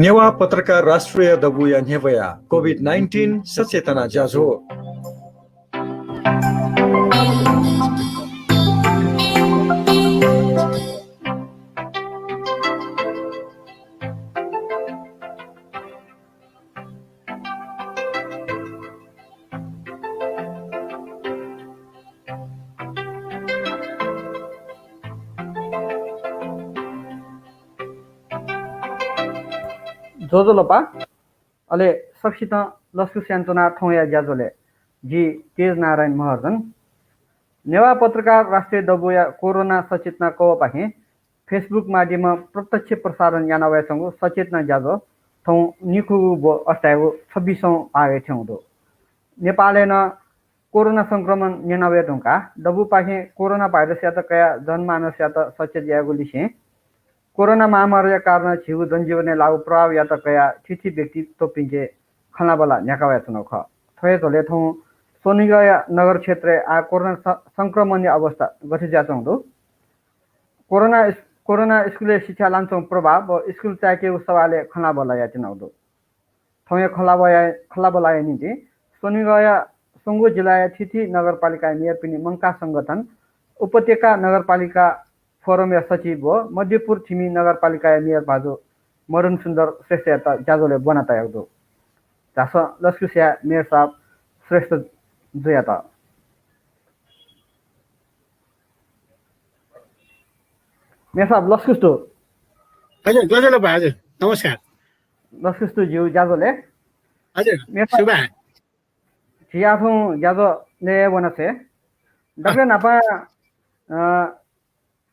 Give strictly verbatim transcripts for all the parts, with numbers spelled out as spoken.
नेवाः पत्रकार राष्ट्रिय दबूया न्ह्यब्वया कोभिड नाइन्टिन सचेतना ज्याझ्वः। ज्वजलपा, अले सकसितं लसकुस यानाच्वना थौंया ज्याझ्वलय्। जि तेज नारायण महर्जन। नेवाः पत्रकार राष्ट्रिय दबूया कोरोना सचेतना कवःपाखें Facebook माध्यमं प्रत्यक्ष प्रसारण याना वयाच्वंगु सचेतना ज्याझ्वः थौं निखुगू ब्व अष्टायेगु छब्बिसौं भागय् थ्यंगु दु। नेपालय् नं कोरोना संक्रमण न्यना वये धुंकाः दबूपाखें कोरोना भाइरसयात कयाः जनमानसयात सचेत यायेगु लिसें कोरोना महामारीया कारणं झीगु जनजीवनय् लाःगु प्रभावयात कयाः थीथी व्यक्तित्वपिन्के खँल्हाबल्हा न्ह्याका वयाच्वनागु खः। थ्व हे झ्वलय् थौं स्वनिगःया नगर क्षेत्रय् आः कोरोना स-, संक्रमणया अवस्था गथे जुयाच्वंगु दु? कोरोना इस-, कोरोना स्कुलय् शिक्षा लानाच्वंगु प्रभाव व स्कुल चाय्केगु सवालय् खँल्हाबल्हा यायेत्यनागु दु। थौंया खँल्हाबल्हाया, खँल्हाबल्हाया निंतिं स्वनिगःया स्वंगू जिल्लाया थीथी नगरपालिकाया मेयरपिनि मंकाः संगठन, उपत्यका नगरपालिका फोरमया सचिव व मध्यपुर थिमि नगरपालिकाया मेयर भाजु मदन सुन्दर श्रेष्ठयात ज्याझ्वलय् ब्वना तयागु दु। झासँ लसकुस याये मेयर साहब श्रेष्ठ जुयात। मेयर साहब, लसकुस दु। हजुर, ज्वजलपा, हजुर, नमस्कार। लसकुस दु ज्यू ज्याझ्वलय्। हजुर, मेयर साहब, सुभाय्। झी आः थौं ज्याझ्वलय् वना छ्वये। दकलय् न्हापां, अ,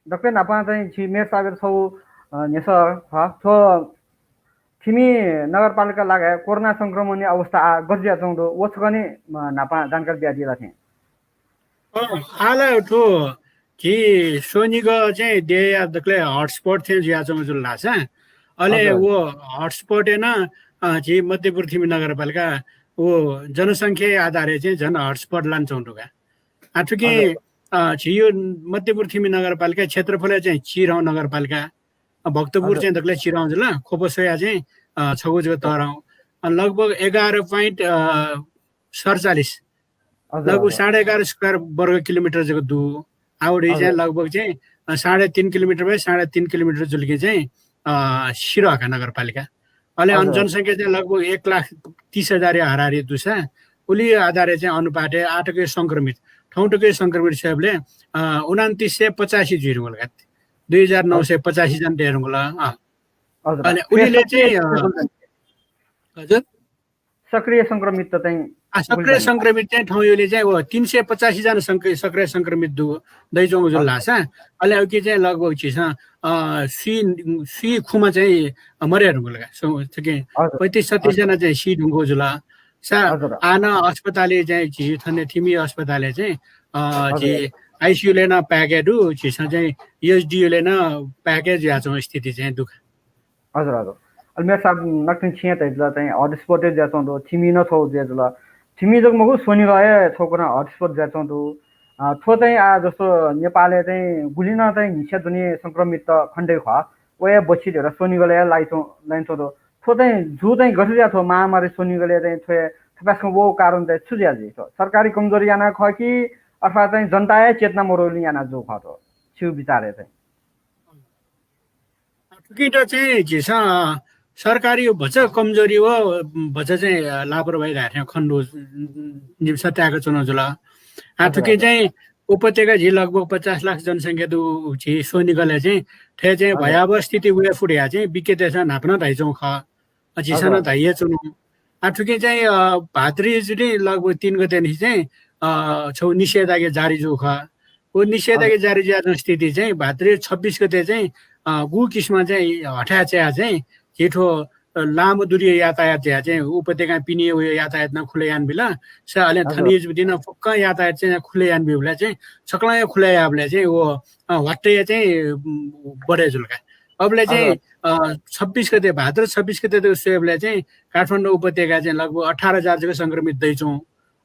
दकलय् न्हापां चाहिँ झी मेयर साहबयात छगू, अ, न्ह्यसः खः। थ्व थिमि नगरपालिका लागाय् कोरोना संक्रमणया अवस्था आः गथे जुयाच्वंगु दु, व छकः नि, अ, न्हापां जानकारी बियादी ला थें। अँ, आः ला थ्व झी स्वनिगः चाहिँ देय्‌या दकलय् hotspot थें जुयाच्वंगु जुल धाःसा, अले हजुर। व hotspot-य् नं, अ, झी मध्यपुर थिमि नगरपालिका व जनसंख्याया आधारय् चाहिँ झन hotspot लानाच्वंगु दु का। आः थुकिं, हजुर। अ, झी यो मध्यपुर थिमि नगरपालिका क्षेत्रफलय् चाहिँ चिधं नगरपालिका, अ, भक्तपुर हजुर। चाहिँ दकलय् चिधं जुल, ख्वप स्वयाः चाहिँ, अ, छगू जक तःधं। अ, लगभग एघार point, अ, सतचालिस, हजुर, लगभग हजुर। साढे एघार square वर्ग किलोमिटर जक दु। आः व धइगु चाहिँ हजुर। लगभग चाहिँ, अ, साढे तीन किलोमिटर by साढे तीन किलोमिटर जुलकि चाहिँ, अ, सिधः का नगरपालिका। अले अन हजुर। जनसंख्या चाहिँ लगभग एक लाख तीस हजार या हाराहारी दुसा, उलि आधारय् चाहिँ अनुपातय् आःतक संक्रमित, थौंतक संक्रमित स्वयेबलय्, अ, उनन्तिस सय पचासी जुइधुंकल का। दुई हजार नौ सय पचासी जना दयेधुंकल। अँ। हजुर। अले उलिले चाहिँ, अ, सक्रिय संक्रमित। हजुर? सक्रिय संक्रमित त चाहिँ आ, सक्रिय संक्रमित चाहिँ थौं यलय् चाहिँ व तीन सय पचासी जना संक्र-, सक्रिय संक्रमित दु, दइच्वंगु जुल हजुर। धाःसा, अले उकी चाहिँ लगभग झीसं, अ, स्वी, स्वी खुमा चाहिँ, अ, मरे धुंकल का। सो, थुकी हजुर। पैंतिस छत्तिस हजुर। जना चाहिँ सी धुंकू जुल। सा, हजुर। आः नं अस्पतालय् चाहिँ झी थन थिमि अस्पतालय् चाहिँ, अ, हजुर। झी ICU-लय् नं pack-य् दु, झीसं चाहिँ SDU-लय् नं pack-य् जुयाच्वंगु स्थिति चाहिँ दु का। हजुर, हजुर। अले मेयर साहब, नकतिनि छिं धयादिल चाहिँ hotspot-य् जुयाच्वंगु दु, थिमि नं छगू जुयादिल। थिमि जक मखु, स्वनिगः हे थौंकन्हय् hotspot जुयाच्वंगु दु। अ, थ्व चाहिँ आः जस्तो नेपालय् चाहिँ गुलि नं चाहिँ न्हिच्छा दुने संक्रमित खनेदइ खः, व हे बच्छि धयाः स्वनिगलय् लाइच्वं-, लाइच्वंगु दु। थ्व चाहिँ जू चाहिँ गथे जुयाः थ्व महामारी स्वनिगलय् चाहिँ थ्व हे थपाय्सकं वःगु कारण चाहिँ छु जुया जुइ थ्व? सरकारी कमजोरी यानाः खः कि अथवा चाहिँ जनताया चेतना मदुगुलिं यानाः जूगु खः थ्व? छिगु विचारय् चाहिँ। थुकियात चाहिँ झीसं सरकारी भचा कमजोरी व भचा चाहिँ लापरवाही धाये थें खनेदु जिमिसं ताय्‌का च्वनागु जुल। आः हजुर, थुकी हजुर। चाहिँ उपत्यका झी लगभग पचास लाख जनसंख्या दु झी स्वनिगलय् चाहिँ, थथे चाहिँ हजुर। भयावह स्थिति वये फु धयाः चाहिँ विज्ञतय्‌सं न्हापा नं धयाच्वंगु खः। अ, झीसं हजुर, नं हजुर। धयाच्वनागु। आः थुकी चाहिँ, अ, भाद्र जुनि लगभग तीन गते निसें चाहिँ, अ, छगू निषेधाज्ञा जारी जूगु खः। व निषेधाज्ञा हजुर। जारी जुयाच्वंगु स्थिति चाहिँ भाद्र छब्बिस गते चाहिँ, अ, गु किसिमं चाहिँ हथाय् च्यायाः चाहिँ झी थ्व, अ, लामो दूरीया यातायात जुयाः चाहिँ उपत्यकां पिने वये यातायात नं खुला यानाबिल। सा अले हजुर। थनिया जुदिं नं फुक्कं यातायात चाहिँ खुला यानाबीबलय् चाहिँ छकलं हे खुला याःबलय् चाहिँ व, अ, ह्वात्तया चाहिँ, उम्, बढे जुल का। अबलय् चाहिँ, हजुर। अ, छब्बिस गते, भाद्र छब्बिस गते तक स्वयेबलय् चाहिँ काठमाडौं उपत्यकाय् चाहिँ लगभग अठार हजार जक संक्रमित दइच्वं।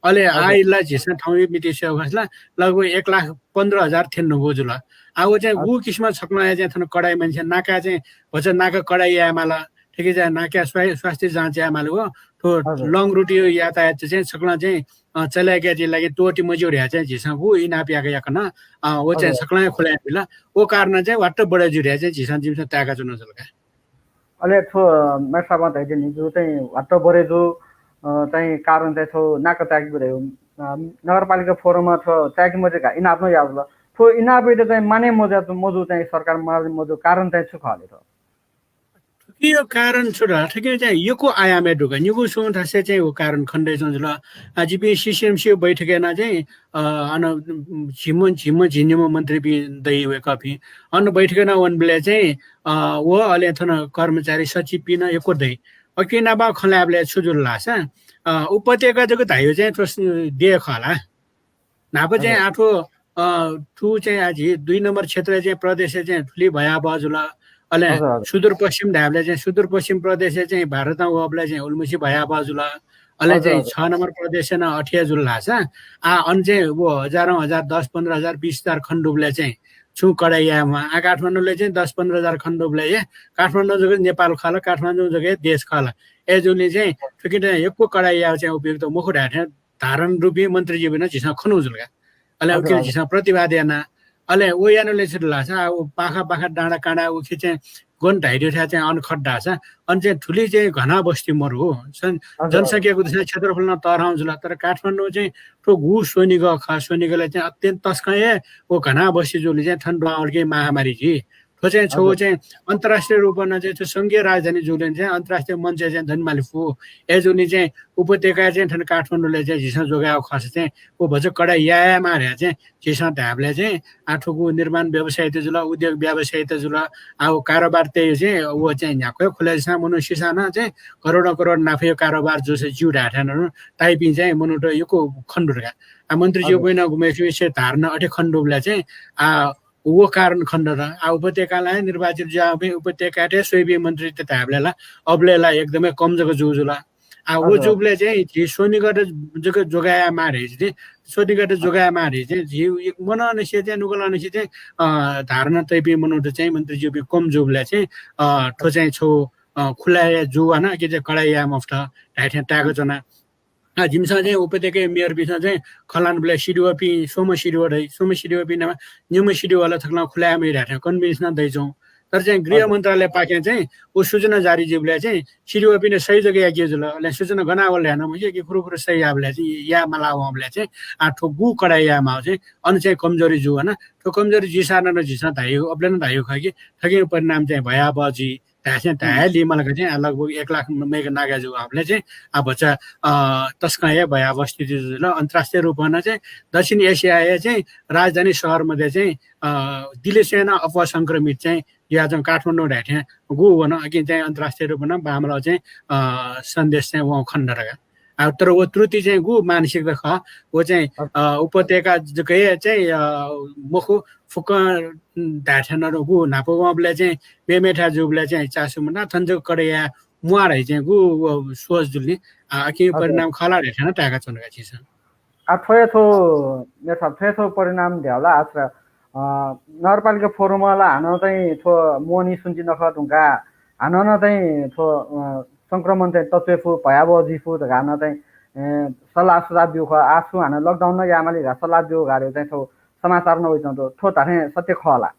अले हजुर। आः ला झीसं थौंया मिति स्वये खःसा ला लगभग एक लाख पन्ध्र हजार थ्यने धुंकूगु जुल। आः व चाहिँ हजुर। गु किसिमं छकलं हे चाहिँ थन कडाइ मान्छे नाकाय् चाहिँ भचा नाका कडाइ यायेमाल। थुकिं चाहिँ नाक्या स्वा-, स्वास्थ्य जाँच यायेमाल व थ्व हजुर। Long route यातायात चाहिँ सकलें चाहिँ, अ, चले यायेकेया लागि त्वःते मज्यू धया चाहिँ झीसं गु इनाप याके याकनं, अ, व चाहिँ हजुर। सकलें खुला यानाबिल। व कारणं चाहिँ वाट्ट बढे जू धया चाहिँ झीसं जिमिसं ताय्‌का च्वनागु जुल का। अले थ्व मेयर साहबं धयादिल नि, जू चाहिँ वाट्ट बढे जू, अ, चाहिँ कारण चाहिँ थ्व नाका ताय्‌केगु धयागु, अ, नगरपालिका फोरमं थ्व ताय्‌के मज्यू का, इनाप नं याःगु जुल। थ्व इनाप यायेत चाहिँ माने मज्यू, मज्यू चाहिँ सरकार माने मज्यू कारण चाहिँ छु खः ले थ्व? थुकिया कारण छु धाःसा थुकिया चाहिँ यक्व आयामय् दु का। निगू स्वन्हु थासय् चाहिँ व कारण खनेदयाच्वंगु जुल। आ, जिपिं CCMC बैठकय् याना चाहिँ, अ, अन, उम्, झिम्ह, झिम्ह, झिंनिम्ह मन्त्रीपिं दइ वय्‌कःपिं। अन बैठकय् याना वनेबलय् चाहिँ, अ, व अले थन कर्मचारी सचिवपिं नं यक्व दइ। उकिं नाप खँ ल्हायेबलय् छु जुल धाःसा, अ, उपत्यका जक धाइगु चाहिँ थ्व स-, देय् खः ला। न्हापा चाहिँ हजुर। आः थ्व, अ, थ्व चाहिँ आः झी दुई नम्बर क्षेत्रय् चाहिँ प्रदेशय् चाहिँ थुलि भयावह जुल। अले हजुर, हजुर। सुदूरपश्चिम धायेबलय् चाहिँ सुदूरपश्चिम प्रदेशय् चाहिँ भारतं वःबलय् चाहिँ उलिमछि भयावह जुल। अले हजुर, चाहिँ हजुर। छ नम्बर प्रदेशय् नं अथे हे जुल धाःसा आः अन चाहिँ व हजारौँ हजार, दस पन्ध्र हजार, बीस हजार खनेदुबलय् चाहिँ छुं कडाइ याये म्वाः। आः काठमाडौंलय् चाहिँ दस पन्ध्र हजार खनेदुबलय् हे काठमाडौं जक नेपाल खः ला, काठमाडौं जक हे देश खः ला। अय्‌जूगुलिं चाहिँ थुकिं यक्व कडाइ यायेगु चाहिँ उपयुक्त मखु धाये थें धारण रूपी मन्त्रीज्यूपिं नं झीसं खनागु जुल का। अले हजुर, उकिं हजुर। झीसं प्रतिवाद याना। अले व यानाबलय् छु धाःसा, आ, व पाखा पाखा डाँडा काँडा उखे चाहिँ गन धाइदु थाय् चाहिँ अन खत धाःसा, अन चाहिँ थुलि चाहिँ घना बस्ती मरु हो। सन-, हजुर, हजुर। जनसंख्याको दृष्टिया क्षेत्रफल नं तःधं जुल, तर काठमाडौं चाहिँ थ्व गु स्वनिगः खः, स्वनिगलय् चाहिँ अत्यन्त तसकं हे व घना बस्ती जूगुलिं चाहिँ थन दुहां वल कि महामारी जुइ। थ्व चाहिँ छगू हजुर। चाहिँ अन्तर्राष्ट्रिय रूपं नं चाहिँ थ्व संघीय राजधानी जूगुलिं चाहिँ अन्तर्राष्ट्रिय मञ्चय् चाहिँ दनेमाली फु। अय्‌जूगुलिं चाहिँ उपत्यकाय् चाहिँ थन काठमाडौंलय् चाहिँ झीसं जोगायेगु खःसा चाहिँ व भचा कडाइ याये माः धया चाहिँ झीसं धायेबलय् चाहिँ आः थुगु निर्माण व्यवसायीत जुल, उद्योग व्यवसायीत जुल, आः व कारोबार तय् चाहिँ व चाहिँ न्ह्याक्व हे खुला जूसां मनू सिसां नं चाहिँ करोडौं करोड नाफया कारोबार जूसा ज्यू धाये थाय् नं ताइपिं चाहिँ मनूत यक्व खनेदु का। आः मन्त्रीज्यूपिं नं गुम्हेसिगु विषय धारण अथे खनेदुबलय् चाहिँ आः व कारण खनेदत। आः उपत्यकां ला निर्वाचित जुयावःपिं उपत्यकाय् स्वइपिं मन्त्रीत धायेबलय् ला अबलय् ला एकदमै कम जक जूगु जुल। आः व हजुर। जूबलय् चाहिँ झी स्वनिगःत जक जोगाये माः धइगु चाहिँ, स्वनिगःत जोगाये माः धइगु चाहिँ झी मनंनिसें चाहिँ नुगलंनिसें चाहिँ, अ, धारण तइपिं मनूत चाहिँ मन्त्रीज्यूपिं कम जूबलय् चाहिँ, अ, थ्व चाहिँ छगू, अ, खुला हे जू वाना कि चाहिँ कडाइ याये मफुत धाये थें ताय्‌का च्वना। आः जिमिसं चाहिँ उपत्यकाया मेयरपिन्सं चाहिँ खँ ल्हानाबलय् CDOपिं स्वम्ह CDO दइ, स्वम्ह CDOपिं नाप निम्ह CDO ला थुकलं खुला याये मज्यू धाये थें convince नं दइच्वं। तर चाहिँ गृह हजुर। मन्त्रालयपाखें चाहिँ व सूचना जारी जुइबलय् चाहिँ CDOपिं सही जक याके जुल, अले सूचना गना वल धाये नं मस्यू कि खुरुखुरु सही याःबलय् चाहिँ याये माला वंबलय् चाहिँ आः थ्व गु कडाइ याये माःगु चाहिँ अन चाहिँ कमजोरी जू वाना। थ्व कमजोरी जुइसां नं झीसं धाइगु, अबलय् नं धाइगु खः कि थुकिया परिणाम चाहिँ भयावह जुइ। धाये थें धाये लिमाल का चाहिँ, आ, लगभग एक लाख मय्‌क नाघे जूबलय् चाहिँ, आ, भचा, अ, तसकं हे भयावह स्थिति जुल। अन्तर्राष्ट्रिय रूपं नं चाहिँ दक्षिण एसियाया चाहिँ राजधानी शहर मध्ये चाहिँ, अ, दिल्लीसं नं अप्वः संक्रमित चाहिँ जुयाच्वंगु काठमाडौं धाये थें गु वन, अकिं चाहिँ अन्तर्राष्ट्रिय रूपं नं बांमलाःगु चाहिँ, अ, सन्देश चाहिँ वं खनेदत का। आ, तर व त्रुटि चाहिँ गु मानसिकता खः, व चाहिँ, अ, उपत्यका जक हे चाहिँ, अ, मखु, फुक्कं धाये थें नं गु न्हापा वंबलय् चाहिँ मेमेथाय् जूबलय् चाहिँ चासो मना, थन जक कडाइ याये म्वाः धइ चाहिँ गु व सोच जुल नि। आ, अकिं हजुर। परिणाम खः ला धाये थें नं ताय्‌का च्वना का झीसं। आ, थ्व हे थ्व, मेयर साहब, थ्व हे थ्व परिणाम धायेबलय् आः, अ, नगरपालिका फोरमं ला हानं चाहिँ थ्व मोहनी सुन्ति नखः धुंकाः हानं नं चाहिँ थ्व, अ, संक्रमण चाहिँ तच्वये फु, भयावह जुइ फु धकाः हानं चाहिँ, अ, सल्लाह सुझाव ब्यूगु खः। आः छुं हानं lockdown नं यायेमाली धकाः सल्लाह ब्यूगु धकाः चाहिँ थ्व समाचार नं वइच्वंगु दु। थ्व धाये थें सत्य खः ला?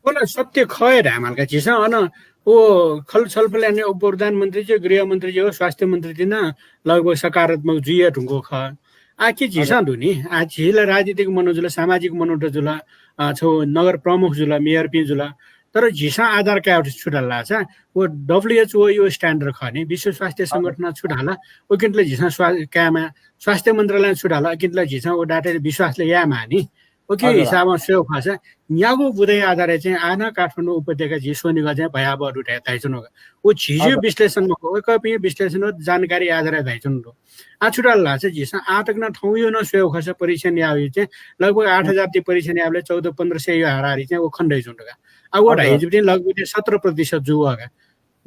थ्व ला सत्य खः हे धायेमाल का झीसं। अन व खल-, छलफल यानाः उपप्रधानमन्त्री ज्यू, गृहमन्त्री ज्यू, स्वास्थ्य मन्त्री नं लगभग सकारात्मक जुइ हे धुंकूगु खः। आः कि झीसं हजुर। दु नि, आः झी ला राजनीतिक मनू जुल, सामाजिक मनूत जुल, अ, छगू नगर प्रमुख जुल, मेयरपिं जुल, तर झीसं आधार कायेगु छु धाल धाःसा, व WHO यो standard खः नि, विश्व स्वास्थ्य हजुर। संगठनं छु धाल, उकिं तुं ला झीसं स्वा-, कायेमाः, स्वास्थ्य मन्त्रालयं छु धाल, उकिं तुं ला झीसं व data-य् विश्वास ला यायेमाः नि। उकिं हजुर। हिसाबं स्वयेगु खःसा, न्यागू बुँदया आधारय् चाहिँ आः नं काठमाडौं उपत्यका झी स्वनिगः चाहिँ भयावह दु धया धयाच्वंगु का। व झीज्यू हजुर। विश्लेषण मखु, वय्‌कःपिं विश्लेषण व जानकारी आधारय् धयाच्वंगु दु। आः छु धाल धाःसा झीसं आः तक नं थौंया नं स्वयेगु खःसा परीक्षण याःगु चाहिँ लगभग आठ हजार ति परीक्षण याःबलय् चौध पन्ध्र सय यो हाराहारी चाहिँ व खनेदयाच्वंगु दु का। आः व हजुर। धाइजूपिं लगभग चाहिँ सत्र प्रतिशत जू वः का।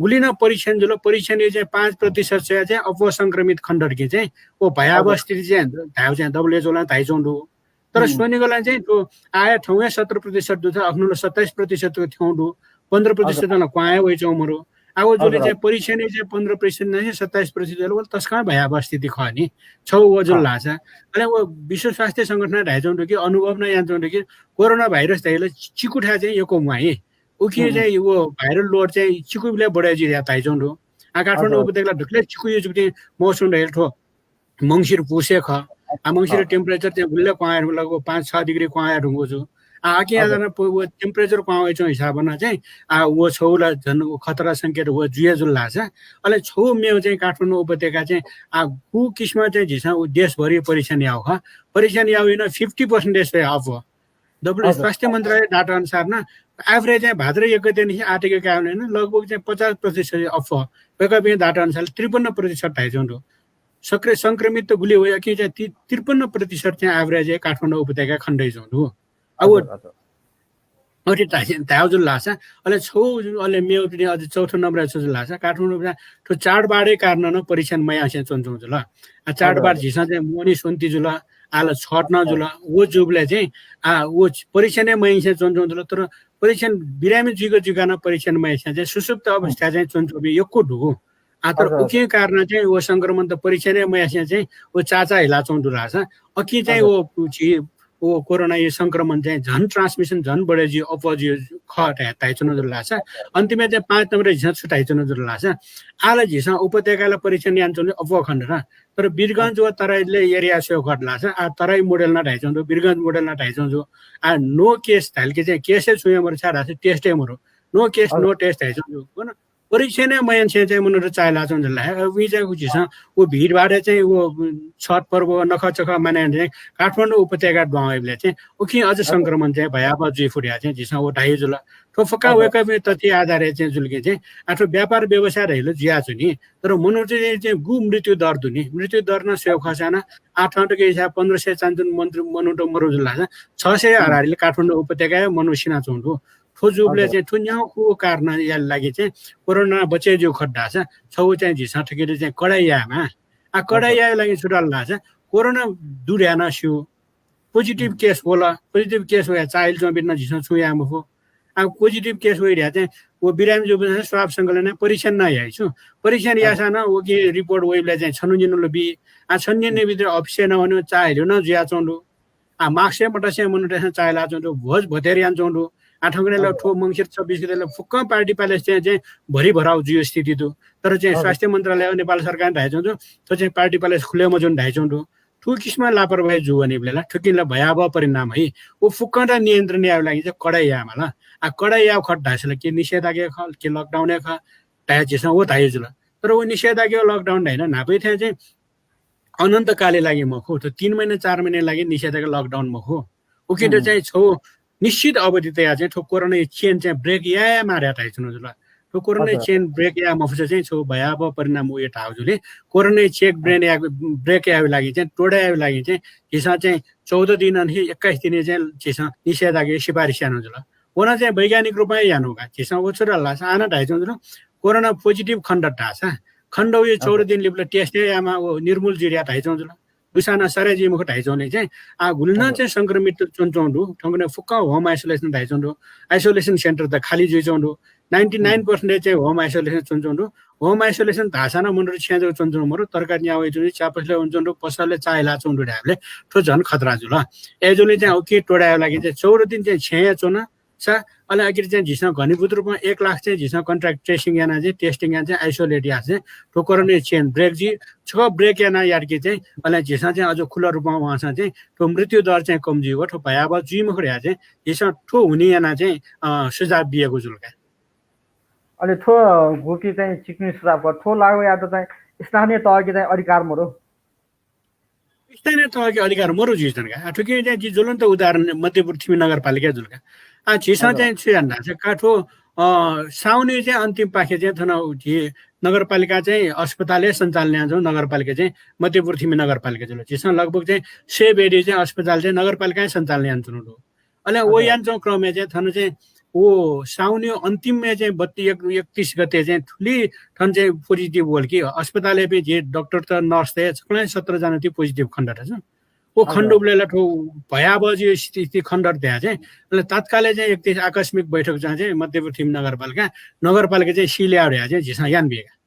गुलि नं परीक्षण जुल, परीक्षणय् चाहिँ पाँच प्रतिशत स्वयाः चाहिँ अप्वः संक्रमित खनेदत कि चाहिँ व भयावह हजुर। स्थिति चाहिँ धायेगु चाहिँ दबले ज्वलं धाइच्वंगु दु। तर हुँ। स्वनिगलं चाहिँ थ्व आः थौं हे सत्र प्रतिशत दु, अखनु ला सत्ताइस प्रतिशत थ्यंगु दु, पन्ध्र प्रतिशत हजुर। नं क्वहां हे वइच्वंगु मरु। आ व जुले चाहिँ परीक्षणय् चाहिँ पन्ध्र प्रतिशत नं सत्ताइस प्रतिशत जुल, व तसकं भयावह स्थिति खः नि। छौ व जुल धाःसा। अले व विश्व स्वास्थ्य संगठनं धाइच्वंगु दु कि, अनुभवनं यानाच्वंगु दु कि, कोरोना भाइरस धाइबलय् चिकुथाय् चाहिँ यक्व म्वाइ। उकिं चाहिँ व viral load चाहिँ चिकुबलय् बढे जुइ धाइच्वंगु दु। आ काठमाडौं उपत्यकाय् दकलय् चिकुया जुक्ति मौसम धाइबलय् थ्व मंसिर पुसे खः। आ, मंसिर temperature चाहिँ गुलिं क्वहां वये धुंकल, लगभग पाँच छ degree क्वहां वये धुंकल जू। आ, आकिं आः नं प-, व temperature क्वहां वइच्वंगु हिसाबं नं चाहिँ, आ, व छौ ला झन व खतरा संकेत व जुया जुल धाःसा। अले छौ मेव चाहिँ काठमाडौं उपत्यकाय् चाहिँ, आ, गु किसिमं चाहिँ झीसं व देशभरि परीक्षण याउ खः। परीक्षण याउ नं fifty percent स्वया अप्वः। दबुले स्वास्थ्य मन्त्रालय data अनुसार नं average चाहिँ भाद्र एक गते निसें आठ गते काय् वने नं लगभग चाहिँ पचास प्रतिशत अप्वः। वय्कःपिं data अनुसार त्रिपन्न प्रतिशत धाइच्वंगु दु। सक्रिय संक्रमित त गुलि वइ, अकिं चाहिँ ति-, त्रिपन्न प्रतिशत चाहिँ average हे काठमाडौं उपत्यकाय् खनेदइच्वंगु दु। अब अथे धाइ-, धायेगु जुल धाःसा, अले छौ, अले मेव पिने अझ चौथो नम्बरय् छु जुल धाःसा, काठमाडौं उपत्यकाय् थ्व चाडबाडया कारणं नं परीक्षण मयासें च्वनाच्वंगु जुल। आ, चाडबाड झीसं चाहिँ मोहनी स्वन्ति जुल, आः ला छठ नं जुल, व जूबलय् चाहिँ, आ, व परीक्षण हे मयासें च्वनाच्वंगु जुल, तर परीक्षण बिरामी जुइक जुइक नं परीक्षण मयासें चाहिँ सुसुप्त अवस्थाय् चाहिँ च्वनाच्वंपिं यक्व दु। आ, तर उकिं कारणं चाहिँ व संक्रमण त परीक्षण हे मयासें चाहिँ व चाचा हिलाच्वंगु दु धाःसा, अकिं चाहिँ व झी व कोरोनाया संक्रमण चाहिँ झन transmission झन बढे जुइ, अप्वः जुइ खः धाइ-, धाइच्वनाच्वंगु दु धाःसा। अन्तिमय् चाहिँ पाँच नम्बरय् झीसं छु धाइच्वनाच्वंगु दु धाःसा, आः ला झीसं उपत्यकाय् ला परीक्षण यानाच्वंगु अप्वः खनेदत। तर वीरगंज व तराईलय् area स्वयेगु खः धाःसा, आ, तराई model नं धाइच्वंगु दु, वीरगंज model नं धाइच्वंगु दु। आ, no case धाइबलय् चाहिँ case हे छुं हे मरु, छाय् धाःसा test हे मरु। No case, no test धाइच्वंगु दु। परीक्षण हे मयासें चाहिँ मनूत चाःहिलाच्वंगु जुल धाःसा, उकिं चाहिँ व झीसं व भिडभाडय् चाहिँ व छठ पर्व नखःचखः माने यानाः चाहिँ काठमाडौं उपत्यकाय् दुहां वइबलय् चाहिँ उकिं अझ संक्रमण चाहिँ भयावह जुइ फु धयाः चाहिँ झीसं व धाये जुल। थ्व फुक्कं वय्कःपिं तथ्य आधारय् चाहिँ जुल कि चाहिँ, आ, थ्व व्यापार व्यवसाय धाइबलय् जुयाच्वनी। तर मनूत चाहिँ, चाहिँ गु मृत्यु दर दु नि, मृत्यु दर नं स्वयेगु खःसा नं आः थौंतक हिसाबं पन्ध्र सय चानचुन मन्त्र-, मनूत मरु जुल धाःसा छ सय हाराहारी काठमाडौं उपत्यकाय् मनू सिनाच्वंगु दु। थ्व जूबलय् चाहिँ थ्व न्ह्यागु कारणया लागि चाहिँ कोरोना बचय् जुइगु खः धाःसा छौ चाहिँ झीसं थुकियात चाहिँ कडाइ यायेमाः। आ, कडाइ यायेगु लागि छु धाल धाःसा कोरोना दु धयाः नं स्यू। Positive case वल, positive case वयाः चाःहिलाच्वंपिन्त नं झीसं छुं याये मफु। आ, positive case वइ धयाः चाहिँ व बिरामी जूपिन्सं swab संकलन यानाः परीक्षण नं याइ छु। परीक्षण याःसां नं उकिं report वइबलय् चाहिँ छन्हु निन्हु ला बी। आ, छन्हु निन्हु भित्र अफिसय् नं वने चाःहिलेगु नं जुयाच्वंगु दु। आ, mask हे मतसें मनूतय्सं चाःहिलाच्वंगु दु, भोज भतेर यानाच्वंगु दु। आ, थौंकन्हय् ला थ्व मंसिर चौबिस गते ला फुक्कं party palace चाहिँ, चाहिँ भरिभराउ जुइगु स्थिति दु। तर चाहिँ स्वास्थ्य मन्त्रालय व नेपाल सरकारं धाइच्वंगु दु, थ्व चाहिँ party palace खुले मजूनि धाइच्वंगु दु। थ्व किसिमं लापरवाही जू वनीबलय् ला थुकिं ला भयावह परिणाम हइ। व फुक्कं ला नियन्त्रण यायेगु लागि चाहिँ कडाइ यायेमाल। आ, कडाइ यायेगु खः धाःसा ला के निषेधाज्ञा खः, के lockdown हे खः, धाये झीसं व धाये जुल। तर व निषेधाज्ञा lockdown धाइन न्हापा थें चाहिँ अनन्तकालया लागि मखु, त तीन महिना, चार महिनाया लागि निषेधाज्ञा lockdown मखु। उकिं त चाहिँ छौ निश्चित अवधि तयाः चाहिँ थ्व कोरोनाया chain चाहिँ break यायेमाः धयाः धाइच्वनागु जुल। थ्व कोरोनाया chain break याये मफुसा चाहिँ छौ भयावह परिणाम वइ धाःगु जुल। कोरोनाया chain break याये, break यायेगु लागि चाहिँ, तोडे यायेगु लागि चाहिँ झीसं चाहिँ चौध दिन अनिसें एक्काइस दिनय् चाहिँ झीसं निषेधाज्ञा सिफारिस यानागु जुल। व नं चाहिँ वैज्ञानिक रूपमा यानागु का। झीसं व छु धाल धाःसा आः नं धाइच्वनागु जुल, कोरोना positive खनेदत धाःसा, खनेदुगु चौध दिन लिपा ला test हे यायेमाः, व निर्मूल जुइ धयाः धाइच्वनागु जुल। दुसां नं सरे जुइ मखु धाइच्वंगुलिं चाहिँ, आ, गुलि नं चाहिँ संक्रमित च्वनाच्वंगु दु। थौंकन्हय् फुक्कं home isolation धाइच्वंगु दु। Isolation center त खाली जुइच्वंगु दु। Ninety nine percent चाहिँ home isolation च्वनाच्वंगु दु। Home isolation धाःसां नं मनूत छेँय् जक च्वनाच्वंगु मरु, तरकारी न्याः वइच्वंगु दु, च्यापसलय् वनाच्वंगु दु, पसलय् चाःहिलाच्वंगु दु धायेबलय् थ्व झन खतरा जुल। अय्जूगुलिं चाहिँ उकिं तोडे यायेगु लागि चाहिँ चौध दिन चाहिँ छेँय् च्वन। सा, अले अकिं चाहिँ झीसं घनीभूत रूपमा एक लाख चाहिँ झीसं contract tracing यानाः चाहिँ testing यानाः चाहिँ isolate याःसा चाहिँ थ्व कोरोना chain break जुइ। छकः break यानाः यात कि चाहिँ अले झीसं चाहिँ अझ खुला रूपमा वंसा चाहिँ थ्व मृत्यु दर चाहिँ कम जुइ व थ्व भयावह जुइ मखु धयाः चाहिँ झीसं थ्व हुनिं यानाः चाहिँ, अ, सुझाव बियागु जुल का। अले थ्व गुकी चाहिँ चिकनी सुझाव खः, थ्व लागू यायेत चाहिँ स्थानीय तहके चाहिँ अधिकार मरु। स्थानीय तहके अधिकार मरु जुइ धुन का। आ, थुकिं चाहिँ जि ज्वलन्त उदाहरण मध्यपुर थिमि नगरपालिका जुल का। आ, झीसं चाहिँ छु याना धाःसा का थ्व, अ, साउन चाहिँ अन्तिम पाखे चाहिँ थन झी नगरपालिका चाहिँ अस्पताल हे सञ्चालन यानाच्वंगु नगरपालिका चाहिँ मध्यपुर थिमि नगरपालिका जुल। झीसं लगभग चाहिँ सय bed चाहिँ अस्पताल चाहिँ नगरपालिकां सञ्चालन यानाच्वंगु दु। अले व यानाच्वंगु क्रमय् चाहिँ थन चाहिँ व साउन अन्तिमय् चाहिँ बत्ती-, एक-, एकतीस गते चाहिँ थुलि थन चाहिँ positive वल कि अस्पतालय् झी डाक्टर त, नर्स त सकलें सत्र जना ति positive खनेदत। व खनेदुबलय् ला थ्व भयावह जि स्थिति खनेदत धया चाहिँ। अले तत्कालै चाहिँ एकतिस आकस्मिक बैठक चाहिँ चाहिँ मध्यपुर थिमि नगरपालिका, नगरपालिका चाहिँ सिल्याउ धया चाहिँ झीसं याना बिया का।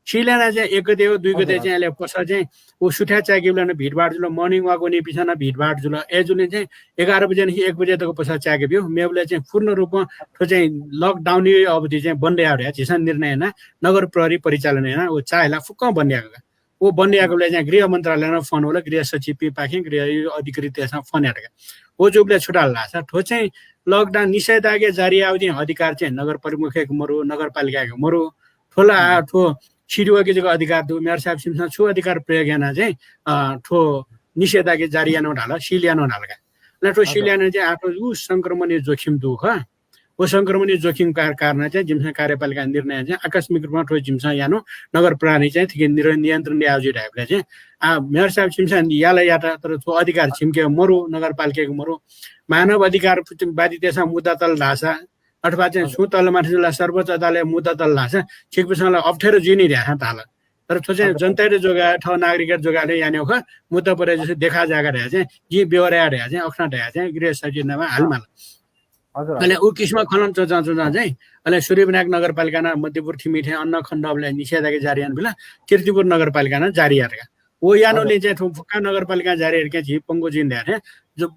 सिल्याना चाहिँ एक गते हो, दुई गते चाहिँ अले पसः चाहिँ व सुथय् चाय्‌केबलय् नं भिडभाड जुल, morning walk वनीपिसं नं भिडभाड जुल। अय्‌जूगुलिं चाहिँ एघार बजे निसें एक बजे तक पसः चाय्‌के ब्यू। मेबलय् चाहिँ पूर्ण रूपमा थ्व चाहिँ lockdown-या अवधि चाहिँ बन्द याउ धया झीसं निर्णय याना, नगर प्रहरी परिचालन याना व चाःहिला फुक्कं बन्द याका। व बन्द याकबलय् चाहिँ गृह मन्त्रालयं नं फोन वल, गृह सचिवपिंपाखें गृह अधिकृततय्‌सं फोन यात का। व जूबलय् छु धाल धाःसा थ्व चाहिँ lockdown निषेधाज्ञा जारी याउ चाहिँ अधिकार चाहिँ नगर प्रमुखयाके मरु, नगरपालिकायाके मरु। थ्व ला आ, थ्व सिडिओके जक अधिकार दु। मेयर साहेब छिमिसं छु अधिकार प्रयोग याना चाहिँ, अ, थ्व निषेधाज्ञा जारी यानागु धाल, सिल्याउ धाल का। अले थ्व सिल्याउ चाहिँ आ थ्व उ संक्रमणया जोखिम दु खः। व संक्रमणया जोखिम कार-, कारणं चाहिँ जिमिसं कार्यपालिका निर्णय चाहिँ आकस्मिक रूपमा थ्व जिमिसं यानु नगर प्रहरी चाहिँ थुके निर-, नियन्त्रण याउ जुइ धाइबलय् चाहिँ, आ, मेयर साहेब छिमिसं या ला यात, तर थ्व अधिकार छिमिके मरु, नगरपालिकाके मरु। मानव अधिकारवादीतय्‌सं मुद्दा तल धाःसा अथवा चाहिँ छुं तल माथि जुल सर्वोच्च अदालतय् मुद्दा तल धाःसा छिकपिसं ला अप्ठ्यारो जुइ नि धया धाल। तर थ्व चाहिँ जनतायात जोगाय्, थः नागरिकयात जोगाय् यानेगु खः। मुद्दा परे जसं देखा जाय्‌का धया चाहिँ जिं ब्यवरा या धया चाहिँ अखना धया चाहिँ गृह सचिवनामा हालेमाल। अले उ किसिमं खँ ल्हाना च्वंच्वं च्वंच्वं चाहिँ अले सूर्यविनायक नगरपालिकां नं मध्यपुर थिमि थें अन खनेदुबलय् निषेधाज्ञा जारी यानाबिल। कीर्तिपुर नगरपालिकां नं जारी यात का। व यानागुलिं चाहिँ थ्व फुक्क नगरपालिकां जारी यात का झी पंगु जुइन धया थें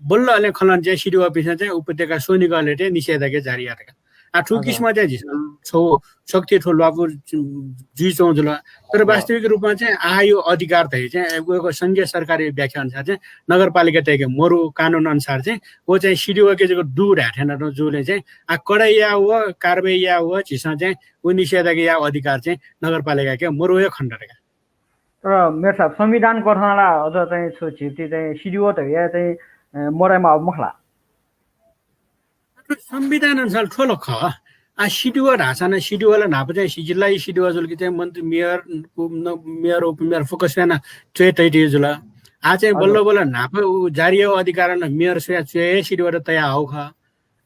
बल्ल अले खँ ल्हाना चाहिँ सिडिओपिसं चाहिँ उपत्यका स्वनिगलय् थें निषेधाज्ञा जारी यात का। आ, थुकिसिमं चाहिँ झीसं छगू शक्ति थ्व ल्वापु जु-, जुइच्वंगु जुल। तर वास्तविक रूपमा चाहिँ आ यो अधिकार धइ चाहिँ व संघीय सरकारया व्याख्या अनुसार चाहिँ नगरपालिकातय्‌के मरु, कानुन अनुसार चाहिँ व चाहिँ सिडिओके जक दु धाये थें नं जुल चाहिँ आ कडा या व कारवाही या व झीसं चाहिँ व निषेधाज्ञा या अधिकार चाहिँ नगरपालिकाके मरु हे खनेदत का। तर मेयर साहब, संविधान कथं ला अझ चाहिँ छु झीपिं चाहिँ सिडिओ धइगु चाहिँ, अ, मरयेमाःगु मखु ला? संविधान अनुसार थ्व ला खः। आ, सिडिओ धाःसा नं सिडिओ ला न्हापा चाहिँ जिल्लाया सिडिओ जुल कि चाहिँ मन्त्री, मेयर, उप-, न-, मेयर, उपमेयर फुक्क स्वयाः च्वय् तयादीगु जुल। आ चाहिँ बल्ल बल्ल न्हापा उ जारी याउ अधिकार नं मेयर स्वयाः च्वय् हे सिडिओत तयाहःगु खः।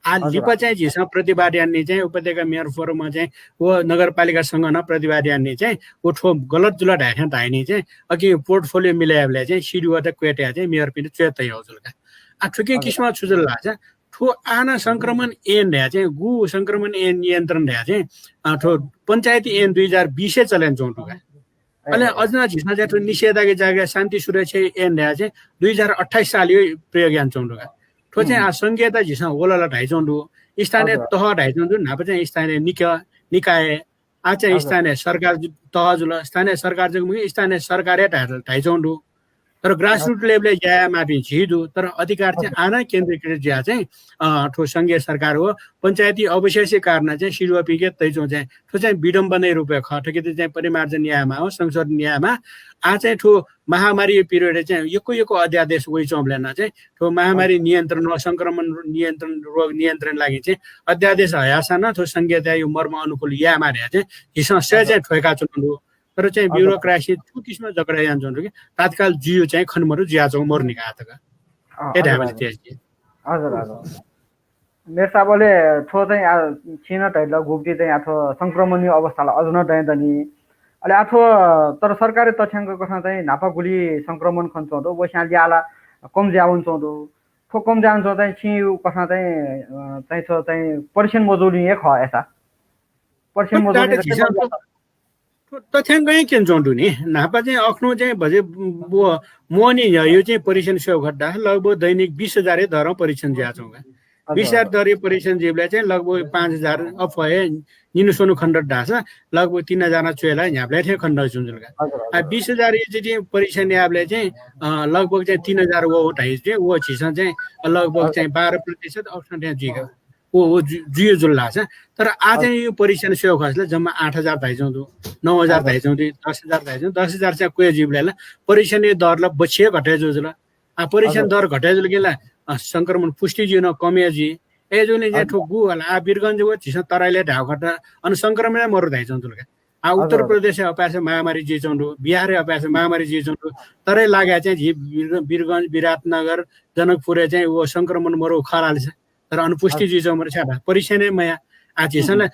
आ, लिपा चाहिँ झीसं प्रतिवाद यानाः चाहिँ उपत्यका मेयर फोरमं चाहिँ व नगरपालिकासंघं नं प्रतिवाद यानाः चाहिँ व थ्व गलत जुल धाये थें धाइनिं चाहिँ अकिं portfolio मिले यायेबलय् चाहिँ सिडिओत क्वय् तयाः चाहिँ मेयरपिन्त च्वय् तयाहःगु जुल का। आ, थुकिं किसिमं छु जुल धाःसा थ्व आः नं संक्रमण ऐन धया चाहिँ गु संक्रमण ऐन नियन्त्रण धया चाहिँ, अ, थ्व पञ्चायती ऐन दुई हजार बिसय् चलय् च्वंगु दु का। अले अझ नं झीसं चाहिँ थ्व निषेधाज्ञा जारी याउ शान्ति सुरक्षा ऐन धया चाहिँ दुई हजार अट्ठाइस सालय् प्रयोग यानाच्वंगु दु का। थ्व चाहिँ आ संघीयता झीसं वल ला धाइच्वंगु दु। स्थानीय तह धाइच्वंगु दु, न्हापा चाहिँ स्थानीय निक-, निकाय, आ चाहिँ स्थानीय सरकार जु-, तह जुल, स्थानीय सरकार जक मखु, स्थानीय सरकार हे धाइ-, धाइच्वंगु दु। तर grassroot level-य् ज्या यायेमाःपिं झी दु, तर अधिकार चाहिँ आः नं केन्द्रीकृत जुया चाहिँ, अ, थ्व संघीय सरकार व पञ्चायती अवशेषया कारणं चाहिँ सिडिओपिंके तयाच्वंगु चाहिँ थ्व चाहिँ विडम्बनाया रूपय् खः। थुकियात चाहिँ परिमार्जन यायेमाः, संशोधन यायेमाः। आः चाहिँ थ्व महामारी period-य् चाहिँ यक्व यक्व अध्यादेश वइच्वंबलय् नं चाहिँ थ्व महामारी नियन्त्रण व संक्रमण नियन्त्रण, रोग नियन्त्रण लागि चाहिँ अध्यादेश हयाःसां नं थ्व संघीयताया मर्म अनुकूल यायेमाः धया चाहिँ झीसं सय् चाहिँ थ्वय्‌काच्वनागु दु। तर चाहिँ bureaucracy थुकिसिमं जकडा यानाच्वंगु दु कि तत्काल जुइगु चाहिँ खने मरु, जुयाच्वंगु मरु नि का आः तक। अँ, ए, हजुर, धायेमाः हजुर। हजुर, हजुर। मेयर साहब, अले थ्व चाहिँ आ, छिं नं धयादिल, गुगुति चाहिँ आ थ्व संक्रमणया अवस्था ला अझ नं दयादनि। अले आ थ्व, तर सरकारी तथ्याङ्क कथं चाहिँ न्हापा गुलि संक्रमण खनाच्वंगु दु, वस्यां ल्याः ला कम जुयावनाच्वंगु दु। थ्व कम जुयावनाच्वंगु चाहिँ छिं कथं चाहिँ, अ, चाहिँ थ्व चाहिँ परीक्षण मजूगुलिं हे खः अय्‌सा। परीक्षण मजूगुलिं हे खः। थ्व तथ्याङ्क हे क्यनाच्वंगु दु नि। न्हापा चाहिँ अख्नु चाहिँ भजे व मोहनी न्ह्यः यो चाहिँ परीक्षण स्वयेगु खःसा लगभग दैनिक बिस हजार हे दरं परीक्षण जुयाच्वंगु का। बिस हजार दरं परीक्षण जुइबलय् चाहिँ लगभग पाँच हजार अप्वः हे निन्हु स्वन्हु खनेदत धाःसा लगभग तीन हजार नं च्वय् ला न्ह्याबलें थें खनेदत जुल का। आ, बिस हजार हे चाहिँ परीक्षण याःबलय् चाहिँ, अ, लगभग चाहिँ तीन हजार वःगु धाइ चाहिँ व झीसं चाहिँ लगभग चाहिँ बाह्र प्रतिशत अप्वः थें जुइ का। व, व जु-, जुइ जुल धाःसा। तर आः चाहिँ यो परीक्षण स्वयेगु खःसा ला जम्मा आठ हजार धाइच्वंगु दु, नौ हजार धाइच्वंगु दु, दस हजार धाइच्वंगु दु, दस हजार चाहिँ क्वय् जुइबलय् ला परीक्षणया दर ला बच्छि हे घटे जुल जुल। आ, परीक्षण दर घटे जुल कि ला, अ, संक्रमण पुष्टि जुइ नं कम हे जुइ। अय्‌जूगुलिं चाहिँ थ्व गु हला, आ, वीरगञ्ज व झीसं तराईलय् धायेगु खःसा अन संक्रमण हे मरु धाइच्वंगु जुल का। आ, उत्तर प्रदेशय् अपाय्‌सं महामारी जुइच्वंगु दु, बिहारय् अपाय्‌सं महामारी जुइच्वंगु दु। तराई लागाय् चाहिँ झी वीर-, वीरगञ्ज, विराटनगर, जनकपुरय् चाहिँ व संक्रमण मरु खः ला ला। तर अन पुष्टि जुइच्वंगु मरु छाय् धाःसा परीक्षण हे मयाः। आ, झीसं ला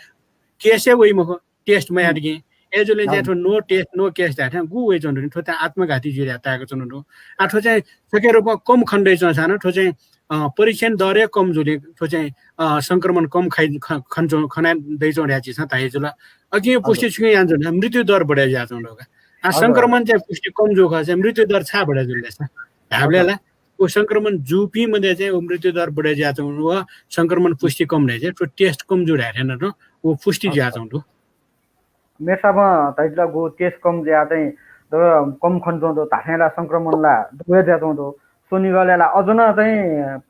case हे वइ मखु, test मयाःगुलिं। अय्‌जूगुलिं चाहिँ थ्व no test, no case धायेथें गु वइच्वंगु दु नि, थ्व चाहिँ आत्मघाती जुइ धयाः ताय्‌का च्वंगु दु। आ, थ्व चाहिँ छखे रूपं कम खने दइच्वंसां नं थ्व चाहिँ, अ, परीक्षण दरय् कम जूगुलिं थ्व चाहिँ, अ, संक्रमण कम खाइ-, ख-, खने च्वं-, खने दइच्वंगु धयाः झीसं धाये जुल। अकिं पुष्टि छुकिं यानाच्वंगु दु, मृत्यु दर बढे जुयाच्वंगु दु का। आ, संक्रमण चाहिँ पुष्टि कम जूगु खःसा चाहिँ मृत्यु दर छाय् बढे जुल धाःसा? धायेबलय् ला व संक्रमण जूपिं मध्ये चाहिँ व मृत्यु दर बढे जुयाच्वंगु व संक्रमण पुष्टि कम धाइ चाहिँ थ्व test कम जू धायेथें नं व पुष्टि जुयाच्वंगु दु। मेसाबं धाइदिल गु test कम जुयाः चाहिँ दक्व कम खने च्वंगु दु, धात्थें ला संक्रमण ला दक्व जुयाच्वंगु दु। स्वनिगलय् ला अझ नं चाहिँ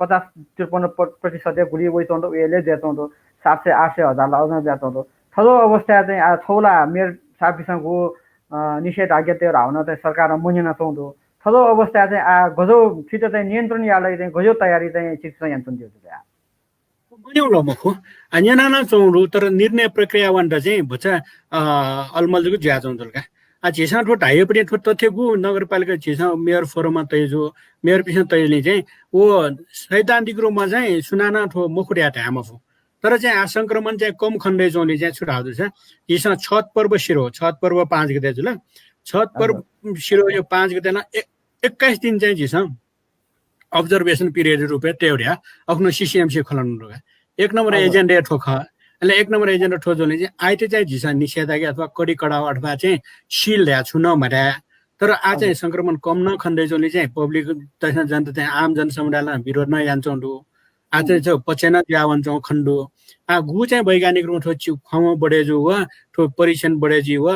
पचास त्रिपन्न प-, प्रतिशत हे गुलि वइच्वंगु दु, उइले जुयाच्वंगु दु। सात सय, आठ सय, हजार ला अझ नं जुयाच्वंगु दु। थज्याःगु अवस्थाय् चाहिँ आ, छगू ला मेयर साहबपिसं गु, अ, निषेधाज्ञा तयाः धाःगु नं चाहिँ सरकारं मन्यनाच्वंगु दु। थज्याःगु अवस्थाय् चाहिँ आ, गज्याःगु थुइत चाहिँ नियन्त्रण यायेगु लागि चाहिँ गज्याःगु तयारी चाहिँ छिकपिसं यानाच्वनादिल जुल या? मन्यं ला मखु। आ, न्यनाच्वंगु दु, तर निर्णय प्रक्रिया वनेत चाहिँ भचा, अ, अलमल जक जुयाच्वंगु जुल का। आ, झीसं थ्व धाइगुपट्टि थ्व तथ्य गु नगरपालिका झीसं मेयर फोरममा तये जू, मेयरपिसं तयेगुलिं चाहिँ व सैद्धान्तिक रूपमा चाहिँ सुनानं थ्व मखु धयाः धाये मफु। तर चाहिँ आ, संक्रमण चाहिँ कम खने दइच्वंगुलिं चाहिँ छु धाःगु दु धाःसा, झीसं छठ पर्व सिधो, छठ पर्व पाँच गते जुल। छठ पर्व सिधो यो पाँच गते नं ए-, एक्काइस दिन चाहिँ झीसं observation period रूपय् तयेगु धयाः अखनु CCMC खँ ल्हानाच्वंगु दु का। एक नम्बर agenda थ्व खः। अले एक नम्बर agenda थ्व जुल नि चाहिँ आइतय् चाहिँ झीसं निषेधाज्ञा अथवा कडी कडाउ अथवा चाहिँ seal धयाः छुं नं मधाये। तर आ चाहिँ संक्रमण कम नं खने दइच्वंगुलिं चाहिँ public तसं जनता चाहिँ आम जनसमुदायलं विरोध नं यानाच्वंगु दु। आ चाहिँ छ पक्षय् नं जुया वनाच्वंगु खने दु। आ, गु चाहिँ वैज्ञानिक रूपं थ्व चि-, ख्वाउँ बढे जू व, थ्व परीक्षण बढे जुइ व,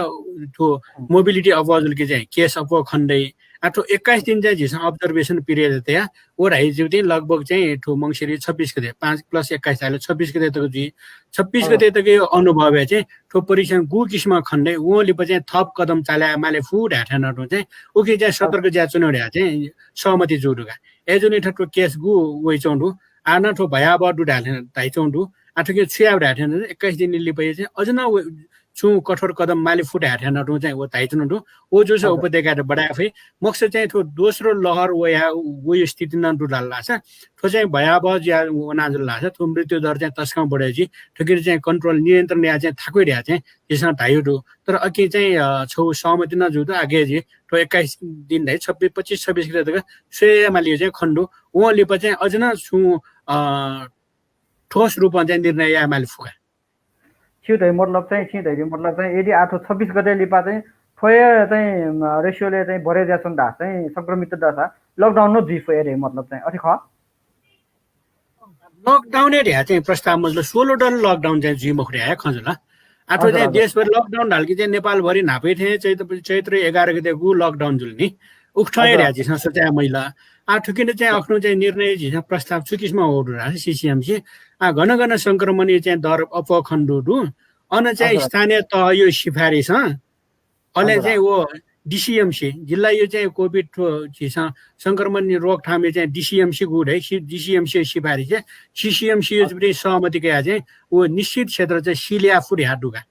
थ्व mobility अप्वः जुल कि चाहिँ case अप्वः खने दइ। आ, थ्व एक्काइस दिन चाहिँ झीसं observation period तया, व धाइ जुइ लगभग चाहिँ थ्व मंसिर छब्बिस गते, पाँच plus एक्काइस धाःसा छब्बिस गते तक जुइ। छब्बिस गते तक यो अनुभवय् चाहिँ थ्व परीक्षण गु किसिमं खने दइ, वं लिपा चाहिँ थप कदम चाले माले फु धायेथें नं चाहिँ उकिं चाहिँ सतर्क जुयाच्वनेगु धयाः चाहिँ सहमति जूगु दु का। अय्‌जूगुलिं थ्व case गु वइच्वंगु दु, आ नं थ्व भयावह दु धायेथें धाइच्वंगु दु। आ थुकिं छु याये धायेथें एक्काइस दिन लिपा चाहिँ अझ नं व-, छुं कठोर कदम माले फु धायेथें नं चाहिँ व धाइच्वंगु दु। व जूसा उपत्यकायात बढाये फइ। मखुसा चाहिँ थ्व दोस्रो लहर वया, वइ स्थिति नं दु धाल धाःसा, थ्व चाहिँ भयावह जुया वना जुल धाःसा, थ्व मृत्यु दर चाहिँ तसकं बढे जुइ। थुकिं चाहिँ control, नियन्त्रण याये चाहिँ थाकुइ धयाः चाहिँ झीसं धाइगु दु। तर अकिं चाहिँ, अ, छगू सहमति नं जूगु दु, आगे जुइ। थ्व एक्काइस दिन धाइ, छब्बिस, पच्चिस छब्बिस गते तक स्वये मालीगु चाहिँ खने दु। वं लिपा चाहिँ अझ नं छुं, अ, ठोस रूपं चाहिँ निर्णय याये माले फु का। छिं धइगु मतलब चाहिँ, छिं धइगु मतलब चाहिँ यदि आ थ्व छब्बिस गते लिपा चाहिँ थ्व हे चाहिँ, अ, ratio-य् चाहिँ बढे जुयाच्वन धाःसा चाहिँ संक्रमित दःसा lockdown नं जुइ फु हे धइगु मतलब चाहिँ अथे खः? Lockdown हे धयाः चाहिँ प्रस्ताव मजुल, स्वल्लोदल lockdown चाहिँ जुइ मखु धयाः खँ जुल। आ थ्व चाहिँ देशभर lockdown धाल कि चाहिँ नेपालभरि न्हापा थें चैत, चैत्र एघार गते गु lockdown जुल नि। उकथं हे धयाः झीसं सोचे मजिल। आ थुकिं चाहिँ अखनु चाहिँ निर्णय झीसं प्रस्ताव छु किसिमं वःगु दु धाःसा CCMC, आ, गन गन संक्रमणया चाहिँ दर अप्वः खने दुगु दु, अन चाहिँ स्थानीय तहया सिफारिसं, अले चाहिँ व DCMC, जिल्लाया चाहिँ COVID थ्व झीसं संक्रमण रोकथामया चाहिँ DCMC गु धइ, सि-, DCMC सिफारिसं, CCMC-या चाहिँ सहमति कयाः चाहिँ व निश्चित क्षेत्र चाहिँ seal याये फु धयाः दु का।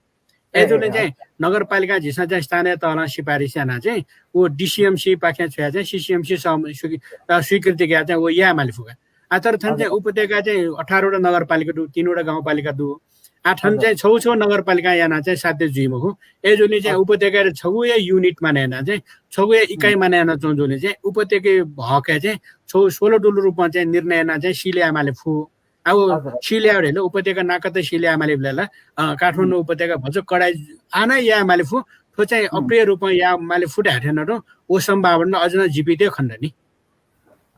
अय्‌जूगुलिं चाहिँ नगरपालिकां झीसं चाहिँ स्थानीय तहलं सिफारिस यानाः चाहिँ व DCMC पाखें छ्वयाः चाहिँ CCMC सम-, स्वीकृ-, अ, स्वीकृति कयाः चाहिँ व याये माले फु का। आ, तर थन चाहिँ उपत्यकाय् चाहिँ अठारवटा नगरपालिका दु, तीनवटा गाउँपालिका दु। आ, थन चाहिँ छगू छगू नगरपालिकां यानाः चाहिँ साध्य जुइ मखु। अय्‌जूगुलिं चाहिँ उपत्यकाय् छगू हे unit माने यानाः चाहिँ, छगू हे इकाइ माने यानाच्वंगु जूगुलिं चाहिँ उपत्यकाया हकय् चाहिँ छगू स्वल्लोदल रूपं चाहिँ निर्णय यानाः चाहिँ seal याये माले फु। आ, व seal याये धइगु उपत्यका नाकत seal याये माले बलय् ला, अ, काठमाडौं उपत्यका भचा कडाइ आना याये माले फु, थ्व चाहिँ अप्रिय रूपं याये माले फु धायेथें नं व सम्भावना अझ नं जीवित हे खने दनि।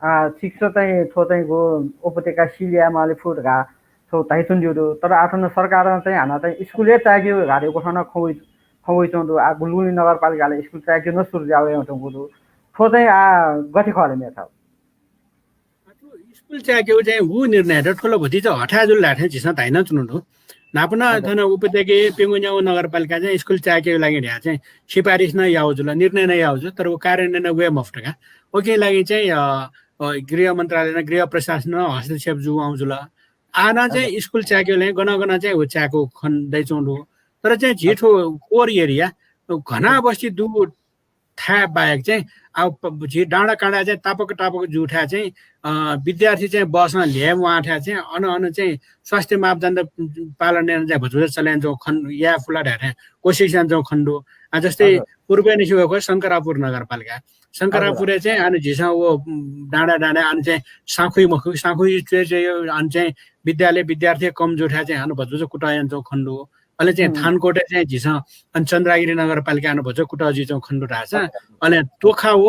आ, छिकपिसं चाहिँ थ्व चाहिँ गु उपत्यका seal याये माले फु धकाः थ्व धाइच्वनादिउ दु। तर आ थन सरकारं चाहिँ हानं चाहिँ school हे चाय्‌केगु धकाः धइगु थन खँ वइ, खँ वइच्वंगु दु। आ, गुलिगुलि नगरपालिकाय् school चाय्‌केगु नं सुरु जुया वयाच्वंगु दु। थ्व चाहिँ आ गथे खः ले मेयर साहब? आ, थ्व school चाय्‌केगु चाहिँ व निर्णय त थ्व ला भतिचा हथाय् जुल धायेथें झीसं धाइ नं च्वनागु दु। न्हापा नं थन उपत्यकाया प्यंगू न्यागू नगरपालिकां चाहिँ school चाय्‌केगु लागि धयाः चाहिँ सिफारिस नं याःगु जुल, निर्णय नं याःगु जुल, तर व कार्यान्वयन वये मफुत का। उकिं लागि चाहिँ, अ, अ, गृह मन्त्रालयं, गृह प्रशासनं हस्तक्षेप जूगु जुल। आ नं चाहिँ school चाय्‌केगु लागि गन गन चाहिँ व चाय्‌केगु खने दइच्वंगु दु। तर चाहिँ झी थ्व core area, घना बस्ती दु थाय् बाहेक चाहिँ, आ, प-, झी डाँडा काँडा चाहिँ तापाक तापाक जूथाय् चाहिँ, अ, विद्यार्थी चाहिँ बसं ल्ह्यये म्वाःथाय् चाहिँ अन अन चाहिँ स्वास्थ्य मापदण्ड पालन याना चाहिँ भचा भचा चले यानाच्वंगु खन-, याये फु ला धायेथाय् कोसिस यानाच्वंगु खने दु। आ, जस्तै हजुर। पूर्वय् निसें वय् खः शंकरापुर नगरपालिका। शंकरापुरय् हजुर। चाहिँ अन झीसं व, उम्, डाँडा डाँडा अन चाहिँ साँखुइ मखु, साँखुइ च्वय् च्वय् अन चाहिँ विद्यालय विद्यार्थी कम जूथाय् चाहिँ अन भचा भचा कुतः यानाच्वंगु खने दु। अले चाहिँ हुँ। थानकोटय् चाहिँ झीसं अन चन्द्रागिरी नगरपालिका अन भचा भचा कुतः जुइच्वंगु खने दु धाःसा। हजुर। अले तोखा व,